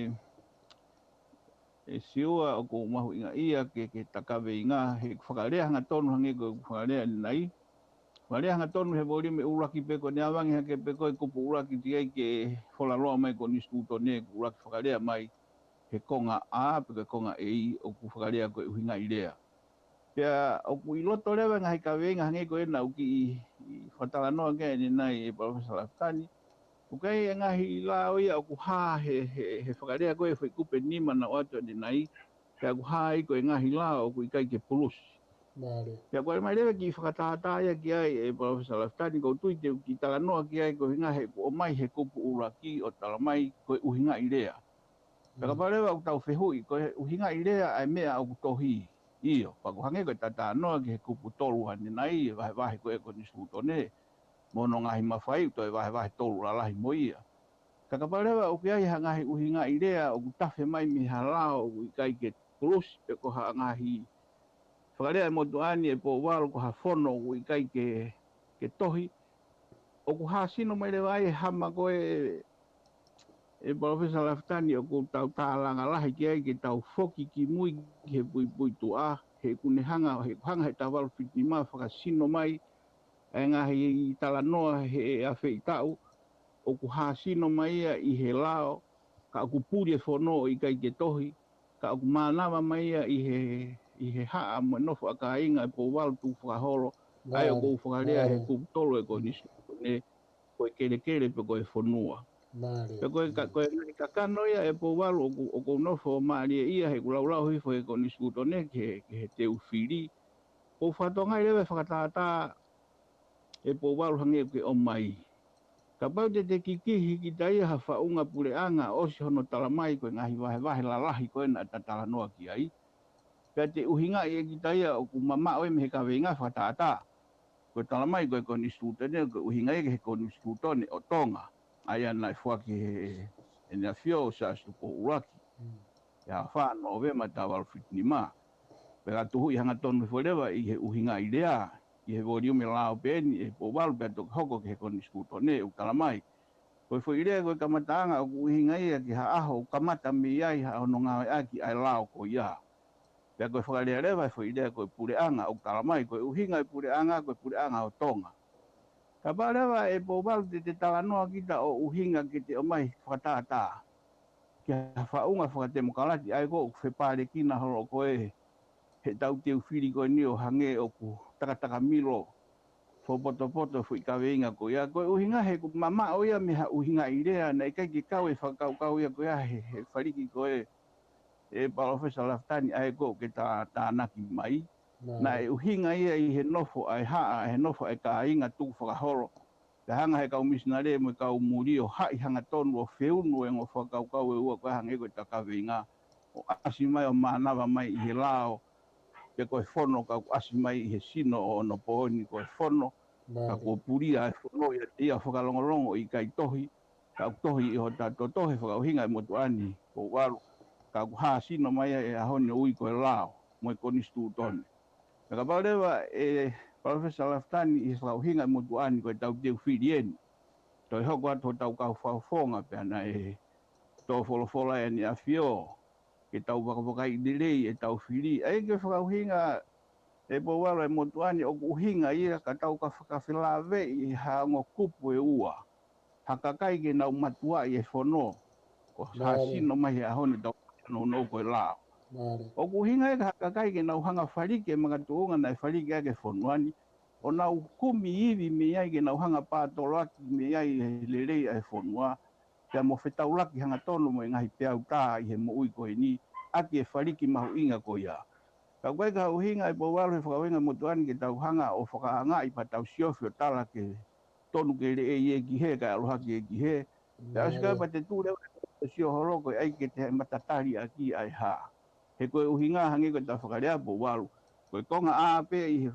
ē Siua ʻoku mahuʻinga ia ke, ke ta kaveinga, he ʻoku fakalea hangatonu hangē ko e ʻoku fakalea ʻanenai. Fakalea hangatonu he voliume ʻuluaki pē ko ʻene ʻavangi hake pē ko e kupu ʻuluaki teʻeki ai ke fola loa mai konisitūtone ʻuluaki fakalea mai he konga A, pe ko e konga A ʻoku fakalea ko e ʻuhingaʻi lea. Pea ʻoku ʻi loto leva e ngaahi kaveinga hangē ko ena ʻoku kiʻi, ʻi fakatalanoa ki ai ʻanenai ē Palōfesa Lafitani. ʻOku ʻi ai e ngaahi lao ia ʻoku hā he, he, he fakalea ko e foʻi kupu ʻe nima naʻe ʻoatu ʻanenai. Pea ʻoku hā ia ko e ngaahi lao ʻoku ʻikai ke pulusi. Mālie. Pea ko e ʻomai leva kiʻi fakatātā ia ki ai ē Palōfesa Lafitani, ʻoku ou tui te u kiʻi talanoa ki ai ko e ʻuhinga he ʻoku ʻomai he kupu ʻuluaki ʻo talamai ko e ʻuhingaʻi lea. Pea kapau leva ʻoku tau fehuʻi, ko e ʻuhingaʻi lea ʻa e meʻa ʻoku tohi. ʻIo, pea ʻoku hangē ko e talanoa ki he kupu tolu ʻanenai, ʻe vahevahe ko e konisitūtone, mo hono ngaahi mafai, toe vahevahe tolu lalahi mo ia. Ka kapau leva ʻoku ʻi ai ha ngaahi ʻuhingaʻi lea ʻoku tafe mai mei ha lao ʻoku ʻikai ke pulusi, pe ko ha ngaahi fakalea ʻa e motuʻa ni ē Pouvalu ko ha fono ʻoku ʻikai ke, ke tohi. ʻOku hāsino mai leva ai e hama ko e, ē Palōfesa Lafitani, ʻoku tau tālanga lahi ki ai ke tau foki ki mui ki he puipuituʻa, he ʻoku ne hanga, he ʻoku hanga he taha valu fitu nima fakasino mai ʻa e ngaahi talanoa he afeʻi taʻu, ʻoku hāsino mai ia ʻi he lao, ka ʻoku puli e fono ʻo ʻikai ke tohi, ka ʻoku mānava mai ia ʻi he, ʻi he haʻa mo e nofo ʻa kāinga ē Pouvalu tukufakaholo, ʻa ia ʻoku ou fakalea he kupu tolu ē konisitūtone, ko e kelekele pe ko e fonua. Mālie. Pea ko e ka-, ko e ngaahi kakano ia ē Pouvalu ʻoku, ʻoku ou nofo mālieʻia he ʻoku laulau hifo he konisitūtone ki he, ki he teu fili. ʻOku ou fakatokangaʻi leva e fakatātā ē Pouvalu hangē ʻoku ke ʻomai. Kapau te te kikihi kita ia ha faʻunga puleʻanga ʻosi hono talamai ko e ngaahi vahevahe lalahi ko ē naʻa ta talanoa ki ai. Pea te ʻuhingaʻi ʻe kita ia ʻoku mamaʻo ia mei he kaveinga fakatātā. Ko e talamai ko e konisitūtone, ko e ʻuhinga ia ki he konisitūtone ʻo Tonga. ʻA ia naʻe foaki he, he ʻEne ʻAfio ʻo Siaosi Tupou ʻUluaki. ʻI he fā Nōvema taha valu fitu nima. Pea ka tuhuʻi hangatonu hifo leva ʻi he ʻuhingaʻi lea, ʻi he voliume lao pē eni ē Pouvalu pea toki hoko ki he konisitūtone ʻoku talamai. Ko e foʻi lea ko e kamataʻanga ʻoku ʻuhinga ia ki ha ʻaho ʻoku kamata mei ai ha ʻaho hono ngāueʻaki ʻa e lao ko ia. Pea ko e fakalea leva e foʻi lea ko e puleʻanga ʻoku talamai, ko e ʻuhinga e puleʻanga, ko e puleʻanga ʻo Tonga. Kapau leva ē Pouvalu te te talanoa kita ʻo ʻuhinga ke te ʻomai fakatātā ki ha faʻunga fakatemokalati ʻa ia ko ē ʻoku fepālekina holo ko ē he tau teu fili ko eni ʻo hangē ʻoku takataka milo fakapotopoto e foʻi kaveinga ko ia. Ko e ʻuhinga he ʻoku mamaʻo ia mei ha ʻuhingaʻi lea naʻe ʻikai ke kau e fakakaukau ia ko ia he, he faliki ko ē ē Palōfesa Lafitani ʻa ia ko ē ʻoku ke tā-, tānaki mai. Naʻe ʻuhinga ia ʻi he nofo ʻa e haʻa, he nofo ʻa e kāinga tukufakaholo. Pea hanga he kau misinale mo e kau muli ʻo haʻi hangatonu ʻo feunu e ongo fakakaukau ʻe ua ko ē hangē ko e ta kaveinga. ʻO ʻasi mai ʻo mānava mai ʻi he lao, pe ko e fono ka ʻoku ʻasi mai ʻi he sino ʻo onopooni ko e fono. Ka kuo pulia e fono ia te ia fakalongolongo ʻikai tohi. Ka ʻoku tohi ʻi hota totohe fakaʻuhinga ē motuʻa ni Pouvalu. Ka ʻoku hāsino mai ʻi he ʻaho ni ʻo ui ko e lao, mo e konisitūtone. Pea kapau leva ē Palōfesa Lafitani ʻi he fakaʻuhinga ē motuʻa ni ko e tau teu fili eni. Toe hoko atu hotau kau fakafofonga pea naʻe tō folofola ʻEne ʻAfio ke tau vakavakaiʻi lelei e tau fili. ʻA ia ke fakaʻuhinga ē Pouvalu ē motuʻa ni ʻoku ʻuhinga ia ka tau ka fakafelāveʻi ha ongo kupu ʻe ua. Ha kakai ke nau matuaʻi e fono. Ko ha sino mai he ʻaho ni tau nounou ko e lao. ʻOku ʻuhinga ia ka ha kakai ke nau hanga faliki e makatuʻunga naʻe faliki ʻaki e fonua ni. ʻO nau kumi ivi mei ai ke nau hanga pātoloaki mei ai he lelei ʻa e fonua. Pea mo fetaulaki hangatonu mo e ngaahi peau tā ʻi he moʻui ko eni, ʻaki e faliki mahuʻinga ko ia. Ka ʻoku ʻikai ke ʻuhinga ē Pouvalu he fakaʻuhinga ē motuʻa ni ke tau hanga ʻo fakaangaʻi pea tau siofi ʻo tala ke tonu ke leʻei ē ki hē, kae ʻalu hake ē ki hē. Pea ʻosi ko ia pea te tule ʻo sio holo ko e ʻai ke te matatali ʻaki ʻa e hā. He ko e ʻuhinga hangē ko e tau fakalea Pouvalu, ko e konga ʻā pē ʻi he,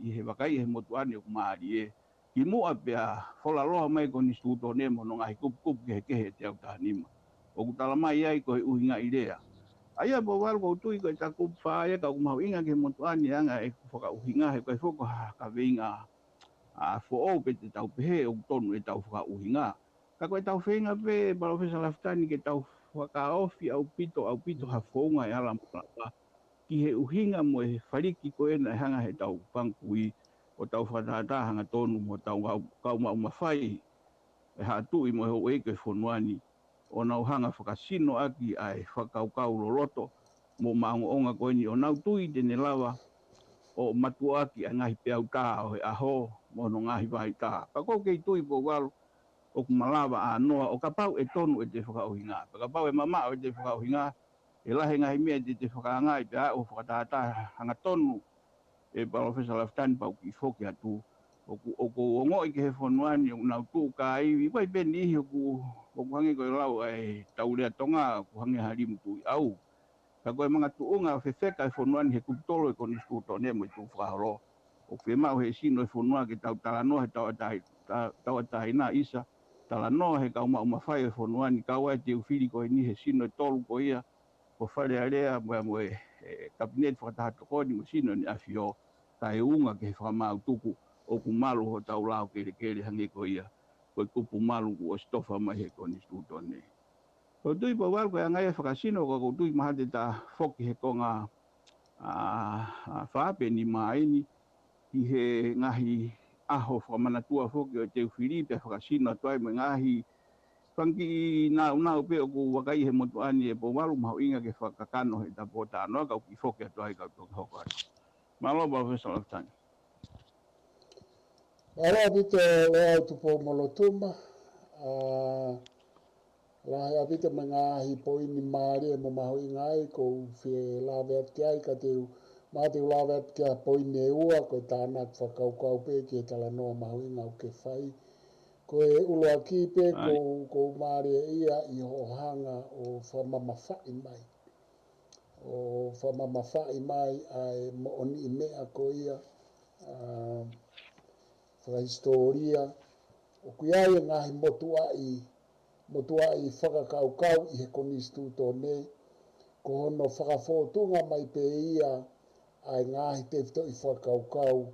ʻi he vakai he motuʻa ni ʻoku mālie. Kimuʻa pea folaloa mai Konisitūtone mo hono ngaahi kupukupu kehekehe ʻe teau taha nima. ʻOku tala mai ai ko e ʻuhinga ʻi lea. ʻA ia Pouvalu ʻoku ou tui ko e taku fā ia ka ʻoku mahuʻinga ki he motuʻa ni ʻa e anga ʻeku fakaʻuhinga he ko e foki ha kaveinga ʻa foʻou pe te tau pehē ʻoku tonu ʻetau fakaʻuhinga. Ka ko e tau feinga pē, Palōfesa Lafitani, ke tau fakaofi ʻaupito, ʻaupito ha founga ʻe ala malava ki he ʻuhinga mo e faliki ko ē naʻe hanga he tau pangikui ʻo tau fakatātā hangatonu mo tau kau, kau maʻu mafai ʻe Haʻa Tuʻi mo e houʻeiki ʻo e fonua ni ʻo nau hanga fakasino ʻaki ʻa e fakakaukau loloto mo maʻongoʻonga ko eni ʻo nau tui te ne lava ʻo matuʻaki ʻa e ngaahi peau tā ʻo e ʻaho mo hono ngaahi vaitā. Ka ʻoku ou kei tui Pouvalu ʻoku malava ʻa noa ʻo kapau ʻe tonu ʻete fakaʻuhinga. Pea kapau ʻe mamaʻo ʻete fakaʻuhinga, ʻe lahi e ngaahi meʻa te te fakaangaʻi pea ʻoku fakatātā hangatonu ʻe Palōfesa Lafitani pea u kiʻi foki atu. ʻOku, ʻoku ou ongoʻi ki he fonua ni ʻoku nau tuʻu kāivi, ʻoku ʻi ai pē niʻihi ʻoku, ʻoku hangē ko e lau ʻa e tau lea Tonga, ʻoku hangē ha limu tuʻi ʻau. Ka ko e manga tuʻunga fefeka e fonua ni he kupu tolu e Konisitūtone mo e tuʻu fakaholo. ʻOku fiemaʻu he sino e fonua ke tau talanoa he tauʻatāina, ta-, tauʻatāina ʻisa, talanoa he kau maʻu mafai e fonua ni kau ai te u fili ko eni he sino e tolu ko ia, ko Fale Alea mo, mo e, e Kapineti Fakataha Tokoni mo e sino ni ʻAfio, kae ʻunga ki he fakamaau tuku ʻoku malu hotau lao kelekele hangē ko ia, ko e kupu malu kuo ʻosi tofa mai he Konisitūtone. ʻOku ou tui Pouvalu ko e anga ia e fakasino, ka ʻoku ou tui mahalo te ta foki he konga, ʻa, ʻa fā pe nima eni, ʻi he ngaahi ʻaho fakamanatua foki ʻo e te u fili pea fakasino atu ai mo e ngaahi fanga kiʻi naunau pē ʻoku vakai he motuʻa ni ʻe Pouvalu mahuʻinga ke fakakakano he ta pōtalanoa ka u kiʻi foki atu ai ka u toki hoko atu. Mālō Palōfesa Lafitani. Mālō ʻaupito Loau Tupou-mo-Lotuma. ʻA, lahi ʻaupito mo e ngaahi poini mālie mo mahuʻinga ai ʻoku ou fie lave atu ki ai ka te u, ma te u lave atu ki ha poini ʻe ua ko e tānaki fakakaukau pē ki he talanoa mahuʻinga ʻoku ke fai. Ko e ʻuluaki pē ʻoku ou, ʻoku ou mālieʻia ʻi hoʻo hanga ʻo fakamamafaʻi mai. ʻO fakamamafaʻi mai ʻa e moʻoniʻi meʻa ko ia, ʻa, fakahisitōlia, ʻoku ʻi ai e ngaahi motuʻaʻi, motuʻaʻi fakakaukau ʻi he Konisitūtone, ko hono fakafōtunga mai pē ia ʻa e ngaahi tefitoʻi fakakaukau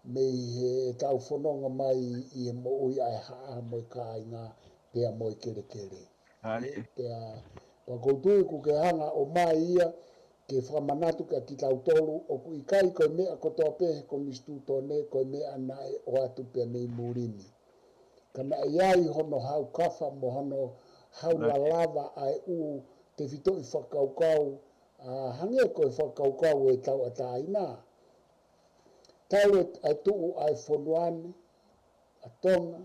mei he tau fononga mai ʻi he moʻui ʻa e haʻa mo e kāinga pea mo e kelekele. Pea, pea ʻoku ou tui ʻoku ke hanga ʻo ʻomai ia ke fakamanatu kia kitautolu, ʻoku ʻikai ko e meʻa kotoa pē he Konisitūtone, ko e meʻa naʻe ʻoatu pea mei muli ni. Ka naʻe ʻi ai hono haukafa mo hono haulalava ʻa e ʻū tefitoʻi fakakaukau, ʻa, hangē ko e fakakaukau ʻo e tauʻatāina. Talu ʻa e tuʻu ʻa e fonua ni, ʻa Tonga,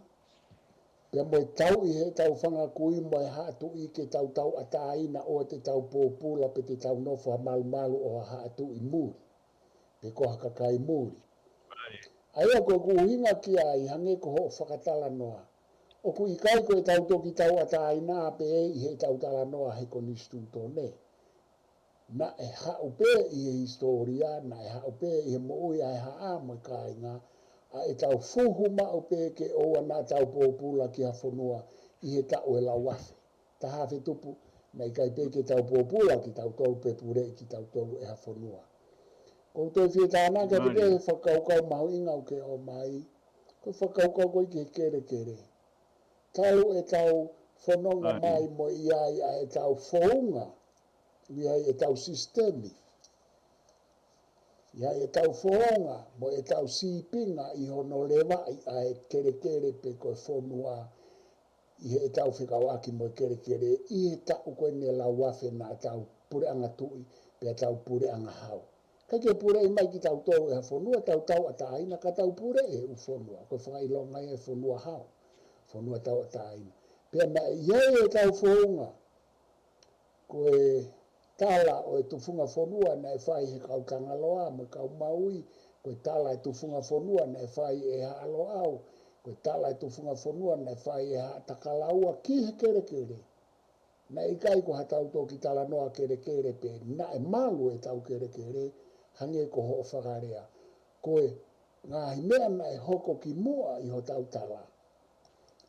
pea mo e tauʻi he tau fanga kui mo e Haʻa Tuʻi ke tau tauʻatāina ʻoua te tau pōpula pe te tau nofo ha malumalu ʻo ha Haʻa Tuʻi muli, pe ko ha kakai muli. ʻA ia ko ʻeku ʻuhinga ki ai hangē ko hoʻo fakatalanoa. ʻOku ʻikai ko e tau toki tauʻatāina pē ʻi he tau talanoa he Konisitūtone. Naʻe haʻu pē ʻi he hisitōlia, naʻe haʻu pē ʻi he moʻui ʻa e haʻa mo e kāinga, ʻa e tau fuhu maʻu pē ke ʻoua naʻa tau pōpula ki ha fonua ʻi he taʻu ʻe lau afe. Taha afe tupu, naʻe ʻikai pē ke tau pōpula kitautolu pe puleʻi kitautolu ʻe ha fonua. ʻOku ou toe fie tānaki atu pē he fakakaukau mahuʻinga ʻoku ke ʻomai, ko e fakakaukau ko ē ki he kelekele. Talu e tau fononga mai mo ʻi ai ʻa e tau founga, ʻi ai e tau sisitemi. ʻI ai e tau founga mo e tau sīpinga ʻi hono levaʻi ʻa e kelekele pe ko e fonua ʻi he tau fekauʻaki mo e kelekele ʻi he taʻu ko eni ʻe lau afe naʻa tau puleʻanga tuʻi pea tau puleʻanga hau. Kae ke puleʻi mai kitautolu ʻe ha fonua tau tauʻatāina ka tau puleʻi e ʻū fonua. Ko e fakaʻilonga ia e fonua hau, fonua tauʻatāina. Pea naʻe ʻi ai e tau founga, ko e tala ʻo e tufunga fonua naʻe fai he kau Tangaloa mo e kau Maui, ko e tala e tufunga fonua naʻe fai ʻe Haʻa Loʻau, ko e tala e tufunga fonua naʻe fai ʻe Haʻa Takalaua ki he kelekele. Naʻe ʻikai ko haʻatau toki talanoa kelekele pē, naʻe malu ʻetau kelekele, hangē ko hoʻo fakalea. Ko e ngaahi meʻa naʻe hoko ki muʻa ʻi hotau tala,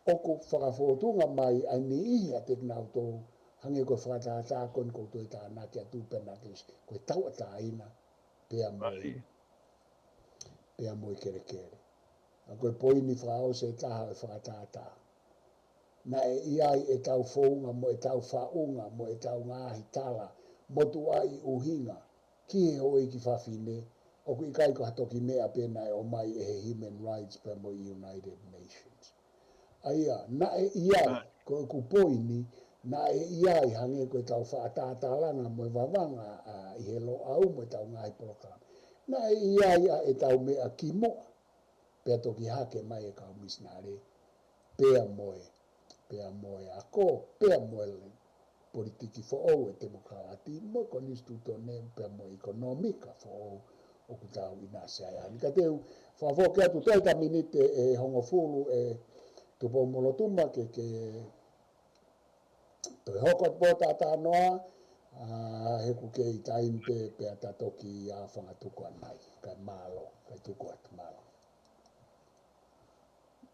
ʻoku fakafōtunga mai ai niʻihi ʻiate kinautolu, hangē ko e fakatātā ko eni ʻoku ou toe tānaki atu pē naʻe kei, ko e tauʻatāina pea mo e, pea mo e kelekele. ʻA ko e poini fakaʻosi ʻe taha ʻo e fakatātā. Naʻe ʻi ai ʻetau founga mo ʻetau faʻunga mo ʻetau ngaahi tala, motuʻaʻi ʻuhinga ki he houʻeiki fafine, ʻoku ʻikai ko ha toki meʻa pē naʻe ʻomai ʻe he Human Rights pea mo e United Nations. ʻA ia, naʻe ʻi ai, ko ʻeku poini, naʻe ʻi ai hangē ko ʻetau fakatātālanga mo e vavanga ʻa, ʻi he Loʻau mo ʻetau ngaahi polokalama. Naʻe ʻi ai ʻa ʻetau meʻa ki muʻa, pea toki hake mai e kau misinale, pea mo e, pea mo e ako, pea mo e politiki foʻou ʻe temokalati, mo e konisitūtone, pea mo e ʻekonōmika foʻou ʻoku tau ʻinasi ai. Ka te u fakafoki atu toe ʻeta miniti ʻe hongofulu ʻe Tupoumolotuma ke, ke toe hoko atu pē ʻeta talanoa, ʻa, he ʻoku kei taimi pē, pea ta toki ʻā fanga tuku anai, kae mālō, kae tuku atu mālō.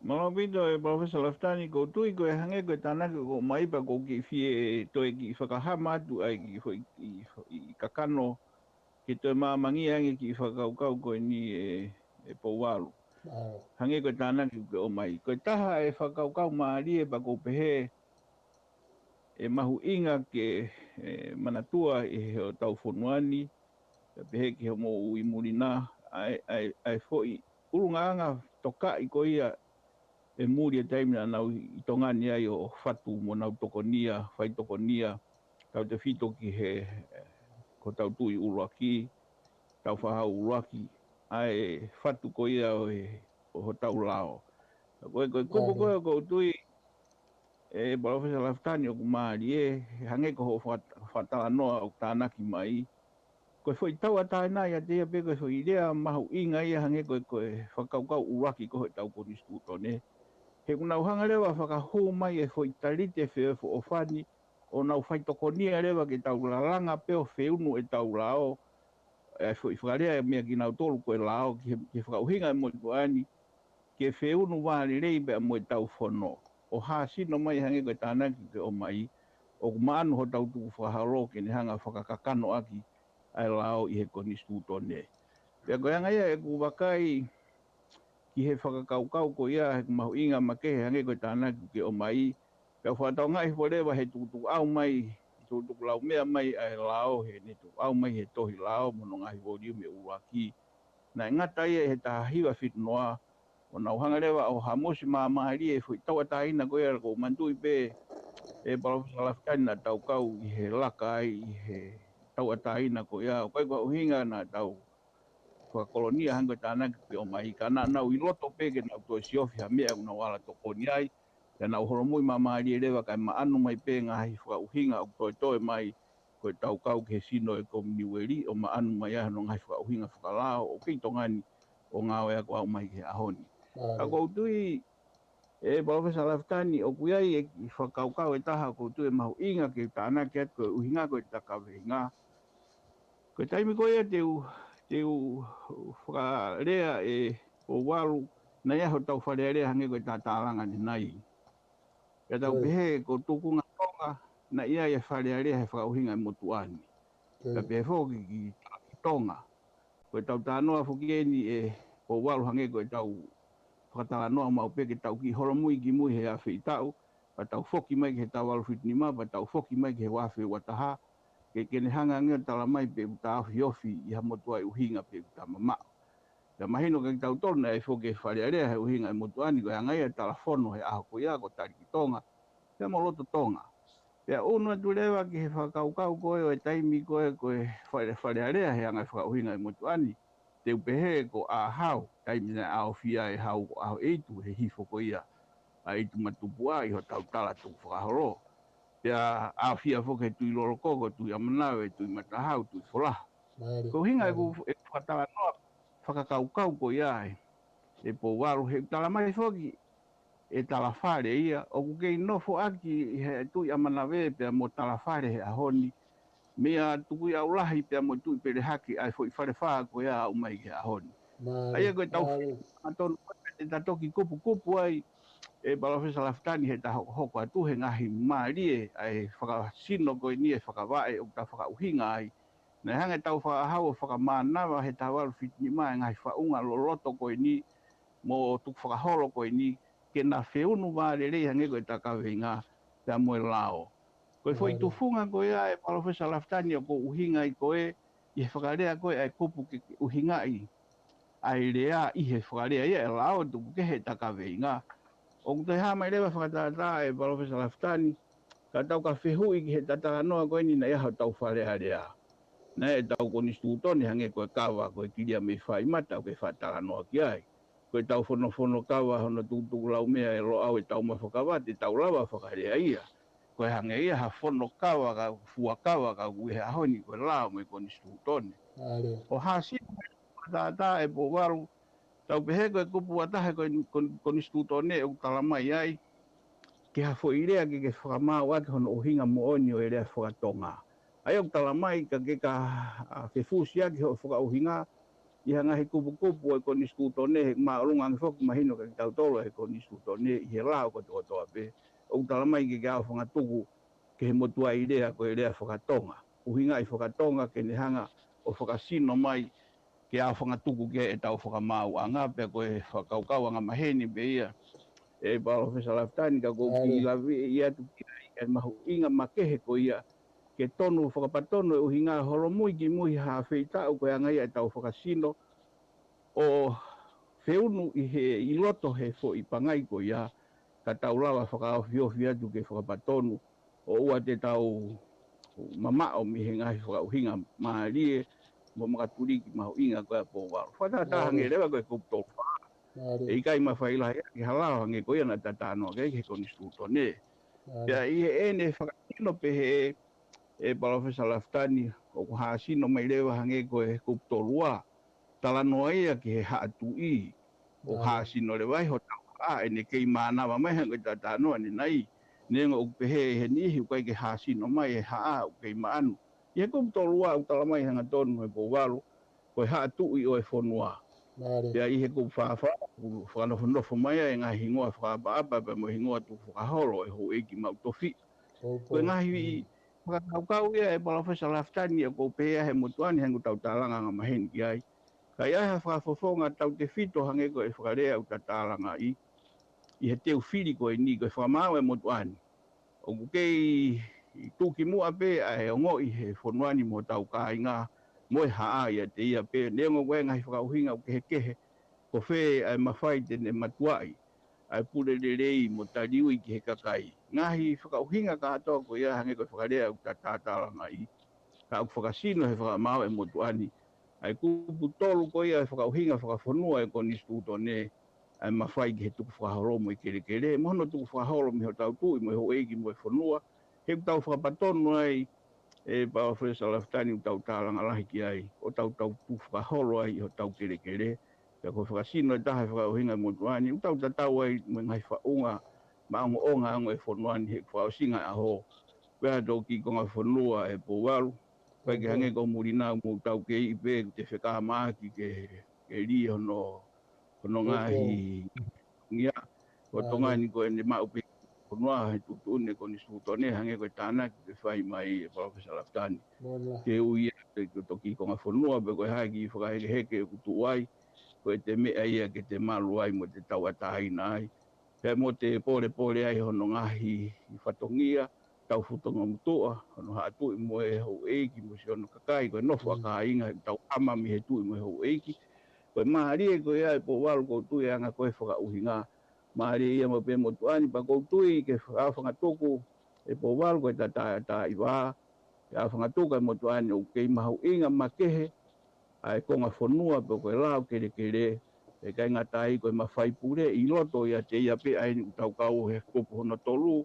Mālō ʻaupito ʻe Palōfesa Lafitani, ʻoku ou tui ko e hangē ko e tānaki ʻoku ʻomai pea ʻoku ou kiʻi fie toe kiʻi fakahama atu ai kiʻi foʻi, kiʻi foʻi kakano, ke toe māmangia ange kiʻi fakakaukau ko eni ʻe, ʻe Pouvalu. Mālō. Hangē ko e tānaki ʻoku ke ʻomai. Ko e taha e fakakaukau mālie pea ʻoku ou pehē ʻe mahuʻinga ke, ʻe, manatua ʻi hotau fonua ni, pea pehē ki homou ui muli na, ʻa e, ʻa e, ʻa e foʻi ʻulungaanga tokaʻi ko ia ʻe muli e taimi naʻa nau ʻi Tonga ni ai ʻo fatu mo nau tokonia, fai tokonia, tautefito ki he, ko hotau tuʻi ʻuluaki, tau fāhau ʻuluaki, ʻa e fatu ko ia ʻo e, ʻo hotau lao. Ko e, ko e kupu ko ē ʻoku ou tui, ʻe Palōfesa Lafitani ʻoku mālie, hangē ko hoʻo faka-, fakatalanoa ʻoku tānaki mai. Ko e foʻi tauʻatāina ia ʻiate ia pē ko e foʻi lea mahuʻinga ia hangē ko e, ko e fakakaukau ʻuluaki ko ē hotau konisitūtone. He ʻoku nau hanga leva ʻo fakahū mai e foʻi talite feʻofoʻofani, ʻo nau fai tokonia leva ke tau lalanga pē ʻo feunu ʻetau lao, ʻa e foʻi fakalea ʻe meʻa kinautolu ko e lao ki he, ki he fakaʻuhinga ʻe motuʻa ni, ke feunu vālelei pea mo ʻetau fono. ʻO hāsino mai hangē ko e tānaki ʻoku ke ʻomai, ʻoku maʻanu hotau tukufakaholo ke ne hanga ʻo fakakakanoʻaki ʻa e lao ʻi he konisitūtone. Pea ko e anga ia ʻeku vakai ki he fakakaukau ko ia, he ʻoku mahuʻinga makehe hangē ko e tānaki ʻoku ke ʻomai, pea ʻoku fakatauange hifo leva he tukutukuʻau mai, tukutukulaumea mai ʻa e lao, he ne tukuʻau mai he tohi lao mo hono ngaahi voliume ʻuluaki. Naʻe ngata ia he taha hiva fitu noa, ʻo nau hanga leva ʻo hamusi māmālie e foʻi tauʻatāina ko ia, ʻoku ou manatuʻi pē ʻe Palōfesa Lafitani naʻa tau kau ʻi he laka ai ʻi he tauʻatāina ko ia, ʻoku ʻikai ko ha ʻuhinga naʻa tau fakakolonia hangē ko e tānaki ʻoku ke ʻomai, ka naʻa nau ʻi loto pē ke nau toe siofi ha meʻa ʻoku nau ala tokoni ai, pea nau holomui māmālie leva kae maʻanu mai pē ngaahi fakaʻuhinga ʻoku toetoe mai, ko ʻetau kau ki he sino ʻo e Kominiueli, ʻo maʻanu mai ai hono ngaahi fakaʻuhinga fakalao ʻoku kei Tonga ni ʻo ngāue ʻaki ʻo aʻu mai ki he ʻaho ni. Ka ʻoku ou tui ʻe Palōfesa Lafitani ʻoku ʻi ai e kiʻi fakakaukau ʻe taha ʻoku ou tui ʻe mahuʻinga ke tānaki atu ko e ʻuhinga ko e takaveinga. Ko e taimi ko ia te u, te u fakalea ʻe Pouvalu, naʻe ʻi ai hotau Fale Alea hangē ko e tātālanga ʻanenai. Pea tau pehē ko Tukunga Tonga, naʻe ʻi ai e Fale Alea he fakaʻuhinga ʻe motuʻa ni. Pea pehē foki ki, ki Tonga. Ko ʻetau talanoa foki eni ʻe Pouvalu hangē ko ʻetau fakatalanoa maʻu pē ke tau kiʻi holomui ki mui he afe ʻi taʻu, pea tau foki mai ki he taʻu valu fitu nima, pea tau foki mai ki he ua afe ua taha, ke, ke ne hanga ange ʻo tala mai pe ʻoku ta ofiofi ʻi ha motuʻaʻi ʻuhinga pe ʻoku ta mamaʻo. Pea mahino kia kitautolu naʻe foki e Fale Alea he ʻuhinga ʻe motuʻa ni ko e anga ia e talafono he ʻaho ko ia ko Talikitonga, pea mo Lototonga. Pea ʻunu atu leva ki he fakakaukau ko ē ʻo e taimi ko ē ko e Fale, Fale Alea he anga e fakaʻuhinga ʻe motuʻa ni, te u pehē ko ʻAhau, taimi naʻe ʻaofia e Hau ko ʻAhoʻeitu he hifo ko ia ʻa ʻEitumatupuʻa ʻi hotau tala tukufakaholo. Pea ʻaofia foki he Tuʻi Lolokoko, Tuʻi ʻAmanave, Tuʻi Matahau, Tuʻi Folaha. Ko e ʻuhinga ʻeku, ʻeku fakatalanoa fakakaukau ko ia ē, ʻe Pouvalu, he ʻoku tala mai foki ʻe Talafale ia, ʻoku kei nofo ʻaki ʻe he Tuʻi ʻAmanave pea mo Talafale he ʻaho ni, meia Tukuʻiʻaulahi pea mo Tuʻipelehake ʻa e foʻi fale fā ko ia ʻoku ʻomai ki he ʻaho ni. ʻA ia ko e tau fakatonga tonu ko ē te ta toki kupukupu ai, ʻe Palōfesa Lafitani, he ta hokohoko atu he ngaahi mālie ʻa e fakasino ko eni ʻa e fakavaʻe ʻoku ta fakaʻuhinga ai. Naʻe hanga ʻe he tau fakahau ʻo fakamānava he taha valu fitu nima ʻa e ngaahi faʻunga loloto ko eni mo tukufakaholo ko eni, ke na feunu vālelei hangē ko e ta kaveinga pea mo e lao. Ko e foʻi tufunga ko ia ʻe Palōfesa Lafitani ʻoku ou ʻuhinga ai ko ē ʻi he fakalea ko ē ʻa e kupu ke ʻuhingaʻi ʻa e lea ʻi he fakalea ia ʻe lao, tuku kehe ta kaveinga. ʻOku toe hā mai leva fakatātā ʻe Palōfesa Lafitani, ka tau ka fehuʻi ki he ta talanoa ko eni naʻe ʻi ai hotau Fale Alea, naʻe ʻi ai ʻetau Konisitūtone hangē ko e kava ko e Kilia mei Faimata ʻoku ke faʻa talanoa ki ai. Ko ʻetau fonofono kava hono tukutuku laumea ʻe Loʻau ʻe Taumafa Kava te tau lava fakalea ia. Ko e hangē ia ha fono kava ka fuakava ka ʻoku ʻi he ʻaho ni ko e lao mo e Konisitūtone. ʻO hāsino mai fakatātā ʻe Pouvalu, tau pehē ko e kupu ua taha ko e Kon-, Konisitūtone ʻoku tala mai ai ke ha foʻi lea ke ke fakamaau ʻaki hono ʻuhinga moʻoni ʻo e lea fakatonga. ʻA ia ʻoku tala mai ka ke ka, a, fefusiaki hoʻo fakaʻuhinga ʻi ha ngaahi kupukupu ʻo e Konisitūtone, he māʻolunga ange foki mahino kia kitautolu ʻa e Konisitūtone ʻi he lao kotokotoa pē. ʻOku tala mai ke ke aofangatuku ke he motuʻaʻi lea ko e lea fakatonga. ʻUhingaʻi fakatonga ke ne hanga ʻo fakasino mai ke aofangatuku ki ai ʻetau fakamaauʻanga, pea ko e fakakaukau angamaheni pē ia ʻe Palōfesa Lafitani, ka ʻoku ou kiʻi laveʻi atu ki ai ʻa e mahuʻinga makehe ko ia, ke tonu fakapatonu e ʻuhinga holomui ki mui ha feitaʻu ko e anga ia ʻetau fakasino ʻo feunu ʻi he ʻi loto he foʻi pangai ko ia, ka tau lava fakaofiofi atu ke fakapatonu, ʻo ʻoua te tau mamaʻo mei he ngaahi fakaʻuhinga mālie mo makatuliki mahuʻinga ko ia ʻa Pouvalu. Fakatātā hangē leva ko e kupu tolu fā. ʻE ʻikai mafai lahi ʻaki ha lao hangē ko ia naʻa ta talanoa ki ai ki he Konisitūtone. Pea ʻi heʻene fakasino pehē ʻe Palōfesa Lafitani, ʻoku hāsino mai leva hangē ko e kupu tolu ua, talanoa ia ki he haʻa tuʻi. ʻO hāsino leva ai hotau haʻa, ʻene kei mānava mai hangē ko e ta talanoa ʻanenai. Neongo ʻoku pehē ʻe he niʻihi ʻoku ʻikai ke hāsino mai e haʻa, ʻoku kei maʻanu. ʻI he kupu tolu ua ʻoku tala mai hangatonu ʻe Pouvalu, ko e haʻa tuʻi ʻo e fonua. Pea ʻi he kupu fā fā, ʻoku fakanofonofo mai ai e ngaahi hingoa fakaʻapaʻapa pea mo e hingoa tukufakaholo ʻo e houʻeiki maʻu tofiʻa. Ko e ngaahi fakakaukau ia ʻe Palōfesa Lafitani ʻoku ou pehē ʻa e motuʻa ni hangē ko ʻetau tālanga angamaheni ki ai. Ka ʻi ai ha fakafofonga tautefito hangē ko e fakalea ʻoku ta tālangaʻi ʻi he teu fili ko eni, ko e fakamaau ʻa e motuʻa ni. ʻOku kei tuʻukimuʻa pē ʻa e ongoʻi he fonua ni mo hotau kāinga mo e haʻa ʻiate ia pē, neongo ko e ngaahi fakaʻuhinga ʻoku kehekehe, ko fē ʻa e mafai te ne matuaʻi ʻa e pule lelei mo taliui ki he kakai. Ngaahi fakaʻuhinga kātoa ko ia hangē ko e fakalea ʻoku ta tālangaʻi, ka ʻoku fakasino he fakamaau ʻa e motuʻa ni ʻa e kupu tolu ko ia ʻa e fakaʻuhinga fakafonua ʻa e Konisitūtone, ʻa e mafai ki he tukufakaholo mo e kelekele, mo hono tukufakaholo mei hotau tuʻi mo e houʻeiki mo e fonua, he ʻoku tau fakapatonu ai ʻe Palōfesa Lafitani ʻoku tau tālanga lahi ki ai, ʻo tau tau tukufakaholo ai ʻi hotau kelekele. Pea ko e fakasino ʻe taha e fakaʻuhinga ʻa e motuʻa ni, ʻoku tau tatau ai mo e ngaahi faʻunga maʻongoʻonga ange ʻo e fonua ni he fakaʻosinga ʻaho. Pea toki konga fonua ʻe Pouvalu, ʻikai ke hangē ko muli nau mo tau kei ʻi pē, ʻoku te fekāmaki ke, ke lī hono, hono ngaahi ngia. Ko Tonga ni ko ʻene maʻu pē fonua he tuʻutuʻuni ʻa e Konisitūtone hangē ko e tānaki ʻoku fai mai ʻe Palōfesa Lafitani. Ke ui ia ke toki konga fonua pe ko e hā e kiʻi fakahekeheke ʻoku tuʻu ai, ko e te meʻa ia ke te malu ai mo te tauʻatāina ai. Pea mo te polepole ai hono ngaahi fatongia, tau futonga mutuʻa, hono haʻa tuʻi mo e houʻeiki mo siʻono kakai, ko e nofo ʻa kāinga he tau ama mei he tuʻi mo e houʻeiki. Ko e mālie ko ia ʻe Pouvalu ʻoku ou tui ʻa e anga ko e fakaʻuhinga. Mālie ia mo pē motuʻa ni pea ʻoku ou tui ke fakaʻaofangatuku ʻe Pouvalu ko e ta tā, tā ʻi vā, ke ʻaofangatuku ʻa e motuʻa ni ʻoku kei mahuʻinga makehe ʻa e konga fonua pe ko e lao kelekele, ʻe ʻikai ngata ai ko e mafai pule ʻi loto ʻiate ia pē ʻa eni ʻoku tau kau he kupu hono tolu,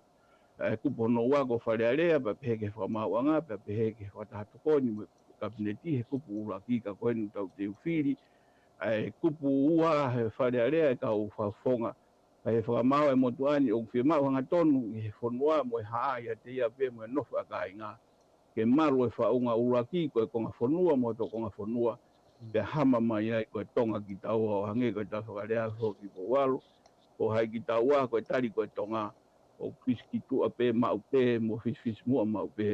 ʻa e kupu hono ua ko Fale Alea, pea pehē ki he fakamaauʻanga, pea pehē ki he fakataha tokoni mo e Kapineti he kupu ʻuluaki ka ko eni ʻoku tau teu fili, ʻa e kupu ua he Fale Alea ʻe kau fakafofonga, Ka ʻi he fakamaau ʻa e motuʻa ni ʻoku fiemaʻu hangatonu ʻi he fonua mo e haʻa ʻiate ia pē mo e nofo ʻa e kāinga. Ke malu e faʻunga ʻuluaki ko e konga fonua mo e toʻu konga fonua. Pea hama mai ai ko e Tonga kitaua ʻo hangē ko e tala fakalea foki Pouvalu. Ko hai kitaua ko e tali ko e Tonga. ʻOku fisikituʻa pē maʻu pē mo fisifisimuʻa maʻu pē.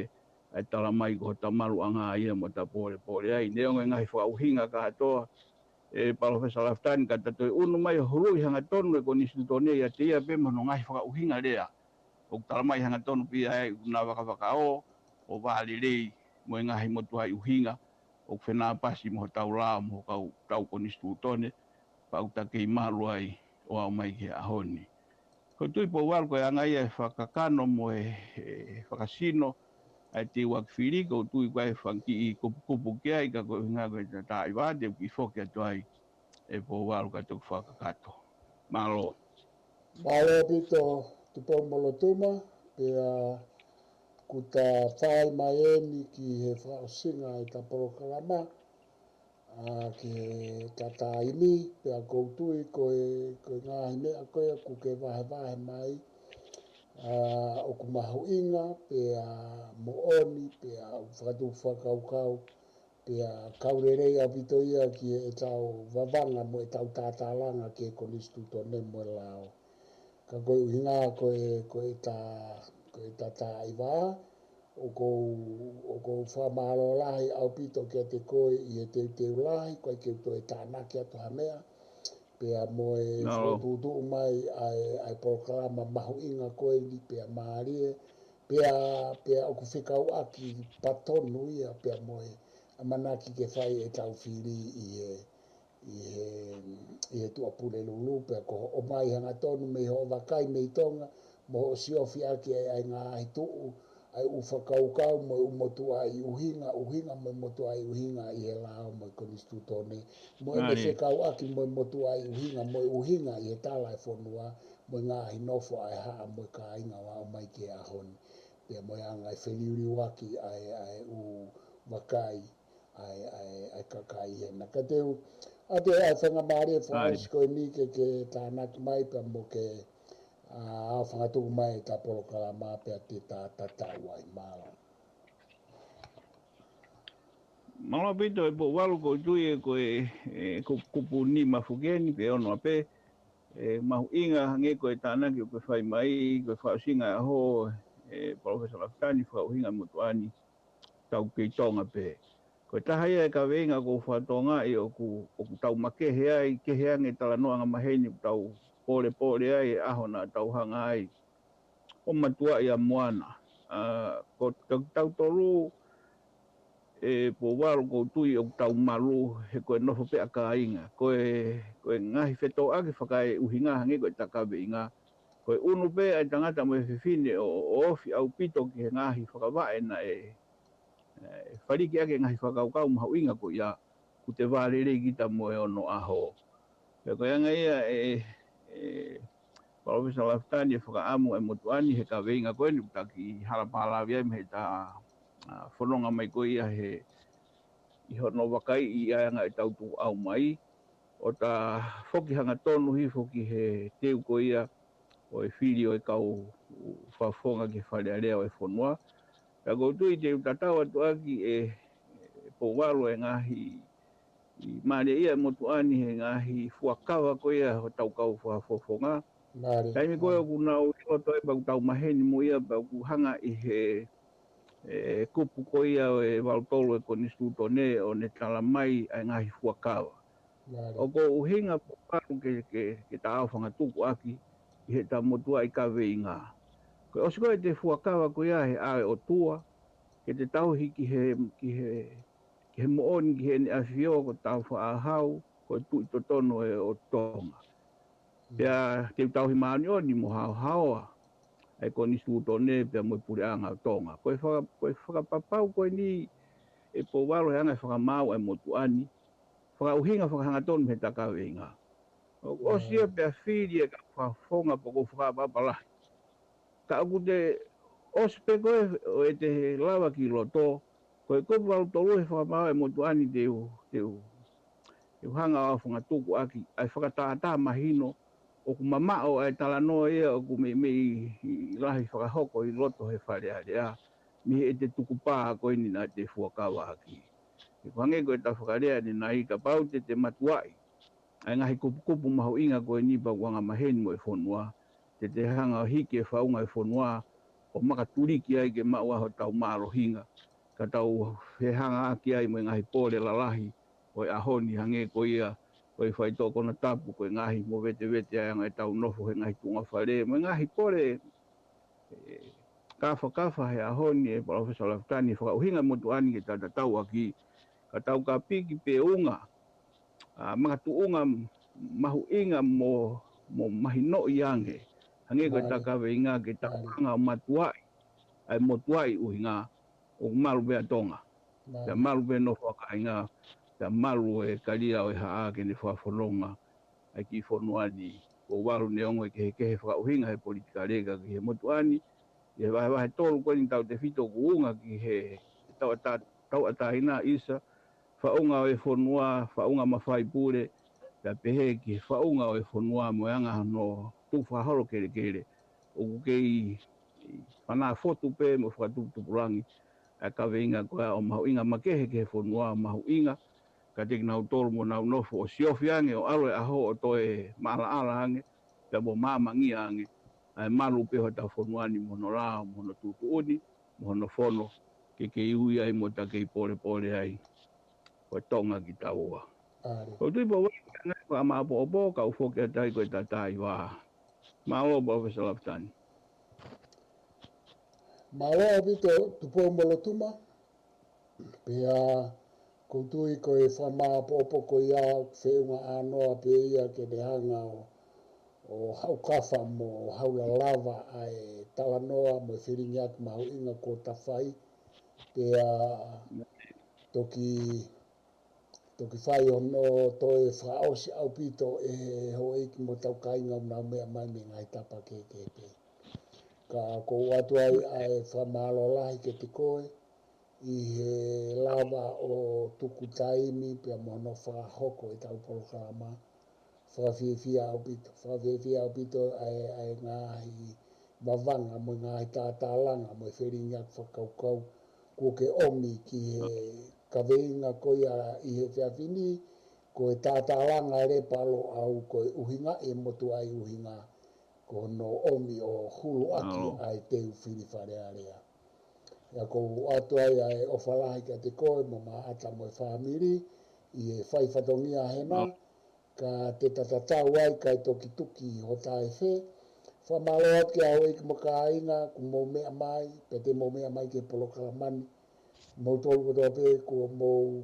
ʻA e tala mai ko hota maluʻanga ia mo hota pōlepole ai. Neongo e ngaahi fakaʻuhinga kātoa ʻe Palōfesa Lafitani ka ta toe ʻunu mai ʻo huluʻi hangatonu e konisitūtone ʻiate ia pē mo hono ngaahi fakaʻuhinga lea. ʻOku tala mai hangatonu pē ia ʻoku na vakavakaō ʻo vālelei mo e ngaahi motuʻaʻi ʻuhinga ʻoku fenāpasi mo hotau lao mo hotau konisitūtone, pea ʻoku ta kei malu ai ʻo aʻu mai ki he ʻaho ni. Ko e tui Pouvalu ko e anga ia e fakakakano mo e, e fakasino ʻa e teuaki fili, ko e tui ko e fanga kiʻi kupukupu ki ai ka ko e ʻuhinga ko e taʻitaʻi vā te u kiʻi foki atu ai ʻe Pouvalu ka toki fakakakato. Mālō. Mālō ʻaupito Tupou Molotuma, pea kuo ta fai mai eni ki he fakaʻosinga ʻeta polokalama, ʻa, ki he taimi, pea ʻoku ou tui ko e, ko e ngaahi meʻa ko ē ʻoku ke vahevahe mai, ʻa, ʻoku mahuʻinga, pea moʻoni, pea ʻoku fakatupu fakakaukau, pea kau lelei ʻaupito ia ki heʻetau vavanga mo ʻetau tatalanga ki he konisitūtone mo e lao. Ka ko e ʻuhinga ko e, ko ʻeta, ko ʻeta taʻitaʻi vā, ʻoku ou, ʻoku ou fakamālō lahi ʻaupito kiate koe ʻi he teuteu lahi, ko e ke u toe tānaki atu ha meʻa, pea mo e fokotuʻutuʻu mai ʻa e, ʻa e polokalama mahuʻinga ko eni pea mālie, pea, pea ʻoku fekauʻaki pea tonu ia, pea mo e ʻamanaki ke fai ʻetau fili ʻi he, ʻi he, ʻi he Tuʻapulelulu, pea ko hoʻo ʻomai hangatonu mei hoʻo vakai mei Tonga, mo hoʻo siofi ʻaki ʻa e, ʻa e ngaahi tuʻu, ʻa e ʻū fakakaukau mo e ʻū motuʻaʻi ʻuhinga, ʻuhinga mo e motuʻaʻi ʻuhinga ʻi he lao mo e konisitūtone, mo e fekauʻaki mo e motuʻaʻi ʻuhinga, mo e ʻuhinga ʻi he tala e fonua, mo e ngaahi nofo ʻa e haʻa mo e kāinga ʻo aʻu mai ki he ʻaho ni. Pea mo e anga e feliuliuaki ʻa e, ʻa e ʻū vakai, ʻa e, ʻa e, ʻa e kakai hena. Ka te u, ʻa te ʻai faingamālie e fakaʻosi ko eni ke, ke tānaki mai pea mo ke, ʻa, ʻa fangatuku mai ʻeta polokalama pea te ta, ta tau ai mālō. Mālō ʻaupito ʻe Pouvalu, ko e tui ʻe ko e, e, kupu, kupu nima foki eni pe ono ʻapē, e, mahuʻinga hangē ko e tānaki ʻoku ke fai mai, ko e fakaʻosinga ʻaho, ʻe Palōfesa Lafitani, fakaʻuhinga motuʻa ni, tau kei Tonga pē. Ko e taha ia e kaveinga ʻoku ou fakatokangaʻi ʻoku, ʻoku tau makehe ai, kehe ange talanoa angamaheni ʻoku tau pōlepole ai e ʻaho naʻa tau hanga ai ʻo matuʻaʻi ʻa Moana. ʻA, ko, ko kitautolu ʻe Pouvalu ʻoku ou tui ʻoku tau malu he ko e nofo pē ʻa kāinga. Ko e, ko e ngaahi fetōʻaki fakaeʻuhinga hangē ko ʻeta kaveinga. Ko e ʻunu pē ʻa e tangata mo e fefine ʻo, ʻo ofi ʻaupito ki he ngaahi fakavaʻe naʻe, e, faliki ʻaki e ngaahi fakakaukau mahuʻinga ko ia, kuo te vālelei kita mo e ono ʻaho. Pea ko e anga ia ʻe, ʻe Palōfesa Lafitani e fakaʻamu ʻa e motuʻa ni he kaveinga ko eni ʻoku ta kiʻi hala pālavi ai mei heʻeta, ʻa, fononga mai ko ia he, ʻi hono vakaiʻi ʻa e anga ʻetau tukuʻau mai, ʻo ta foki hangatonu hifo ki he teu ko ia ʻo e fili ʻo e kau fakafofonga ki he Fale Alea ʻo e fonua. Pea ʻoku ou tui te u tatau atu ʻaki ʻe, ʻe Pouvalu e ngaahi, ʻi mālie ia e motuʻa ni he ngaahi fuakava ko ia hotau kau fakafofonga. Taimi ko ē ʻoku nau ʻi loto ai pea ʻoku tau maheni mo ia pea ʻoku hanga ʻi he, e, kupu ko ia ʻo e valu tolu e konisitūtone ʻo ne tala mai ʻa e ngaahi fuakava. ʻOku ou ʻuhinga Pouvalu ke, ke, ke ta ʻau fangatuku ʻaki ʻi heʻeta motuʻaʻi kaveinga. Ko e ʻosi ko ē ʻete fuakava ko ia he ʻao e ʻOtua, ke te tauhi ki he, ki he, ki he moʻoni, ki heʻene ʻafio ko Tāufaʻāhau, ko e Tuʻi totonu ʻo Tonga. Pea te u tauhi māʻoniʻoni mo haohaoa ʻa e konisitūtone pea mo e puleʻanga ʻo Tonga. Ko e faka-, ko e fakapapau ko eni ʻe Pouvalu he anga e fakamaau ʻa e motuʻa ni, fakaʻuhinga fakahangatonu mei heʻeta kaveinga. ʻOku ʻosi ia pea fili e kau fakafofonga pea ʻoku ou fakaʻapaʻapa lahi. Ka ʻoku te ʻosi pē ko ē ʻo ʻete lava ki loto, ko e kupu valu tolu he fakamaau ʻa e motuʻa ni te u, te u, te u hanga ʻo fangatuku ʻaki, ʻa e fakatātā mahino, ʻoku mamaʻo ʻa e talanoa ia ʻoku meimei lahi fakahoko ʻi loto he Fale Alea, mei heʻete tukupā ko eni naʻa te fuakava ʻaki. He ko e hangē ko ʻeta fakalea ʻanenai, kapau te te matuaʻi ʻa e ngaahi kupukupu mahuʻinga ko eni pea ʻoku angamaheni mo e fonua, te te hanga ʻo hiki e faʻunga e fonua ʻo makatuliki ai ke maʻu ʻa hotau mālohinga, ka tau fehangahangai ai mo e ngaahi pole lalahi ʻo e ʻaho ni, hangē ko ia ko e faitoʻo konatapu, ko e ngaahi movetevete ʻa e anga ʻetau nofo he ngaahi tuʻunga fale, mo e ngaahi pole, ē, kafakafa he ʻaho ni, ʻe Palōfesa Lafitani, fakaʻuhinga motuʻa ni ke tau tatau ʻaki, ka tau kapiki pē ʻunga, ʻa, makatuʻunga mahuʻinga mo, mo mahinoʻi ange, hangē ko ʻeta kaveinga ke tau hanga ʻo matuaʻi ʻa e motuʻaʻi ʻuhinga ʻoku malu pē ʻa Tonga. Pea malu pē nofo ʻa kāinga, pea malu e kalia ʻo e haʻa ke ne fakafononga ʻa e kiʻi fonua ni. Kuo valu neongo e kehekehe fakaʻuhinga he politikale ka ki he motuʻa ni, ʻi he vahevahe tolu ko eni tautefito ʻoku ʻunga ki he tauʻata-, tauʻatāina ʻisa, faʻunga ʻo e fonua, faʻunga mafai pule, pea pehē ki he faʻunga ʻo e fonua mo e anga hono tufa holo kelekele. ʻOku kei fanafotu pē mo fakatuputupulangi ʻa e kaveinga ko ia ʻo mahuʻinga makehe ki he fonua, mahuʻinga kiate kinautolu mo nau nofo ʻo siofi ange ʻo ʻalu e ʻaho ʻo toe maʻalaʻala ange, pea mo māmangia ange ʻa e malu pē hotau fonua ni mo hono lao, mo hono tuʻutuʻuni, mo hono fono, ke kei ui ai mo ta kei polepole ai ko Tonga kitaua. Ko u tui pē ʻoku ʻi ai e ngaahi fakamāʻopoʻopo, ka u foki atu ai ko ʻeta tā ʻi vā. Mālō Palōfesa Lafitani. Mālō ʻaupito Tupou-mo-Lotuma. Pea ko u tui ko e fakamāʻopoʻopo ko ia ʻoku feʻunga ʻānoa pē ia ke ne hanga ʻo, ʻo haukafa mo haulalava ʻa e talanoa mo e felingiʻaki mahuʻinga kuo ta fai. Pea toki, toki fai hono toe fakaʻosi ʻaupito ʻe he houʻeiki mo hotau kāinga ʻoku nau meʻa mai mei he ngaahi tapa kehekehe pē. Ka ko u ʻoatu ai ʻa e fakamālō lahi kiate koe ʻi he lava ʻo tuku taimi pea mo hono fakahoko ʻetau polokalama. Fakafiefia ʻaupito, fakafiefia ʻaupito ʻa e, ʻa e ngaahi vavanga mo e ngaahi tātālanga mo e felingiʻaki fakakaukau kuo ke ʻomi ki he kaveinga ko ia ʻi he efiafi ni, ko e tātālanga Lepa Loʻau, ko e ʻuhinga ʻe motuʻaʻi ʻuhinga, ko hono ʻomi ʻo huluʻaki ʻa e teu fili Fale Alea. Pea ko u ʻoatu ai ʻa e ʻofa lahi kiate koe mo Maʻata mo e fāmili ʻi he fai fatongia hena, ka te ta tatau ai kae toki tuki hota efe. Fakamālō atu ki he houʻeiki mo e kāinga kuo mou meʻa mai, pea te mou meʻa mai ki he polokalama ni. Moutolu kotoa pē kuo mou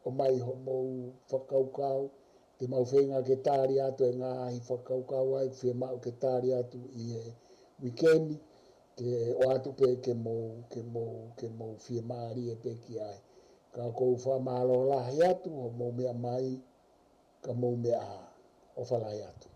ʻomai hoʻomou fakakaukau, te mau feinga ke tali atu e ngaahi fakakaukau ʻoku fiemaʻu ke tali atu ʻi he uike ni, ke ʻoatu pē ke mou, ke mou, ke mou fiemālie pē ki ai. Ka ko u fakamālō lahi atu hoʻomou meʻa mai, ka mou meʻa ā. ʻOfa lahi atu.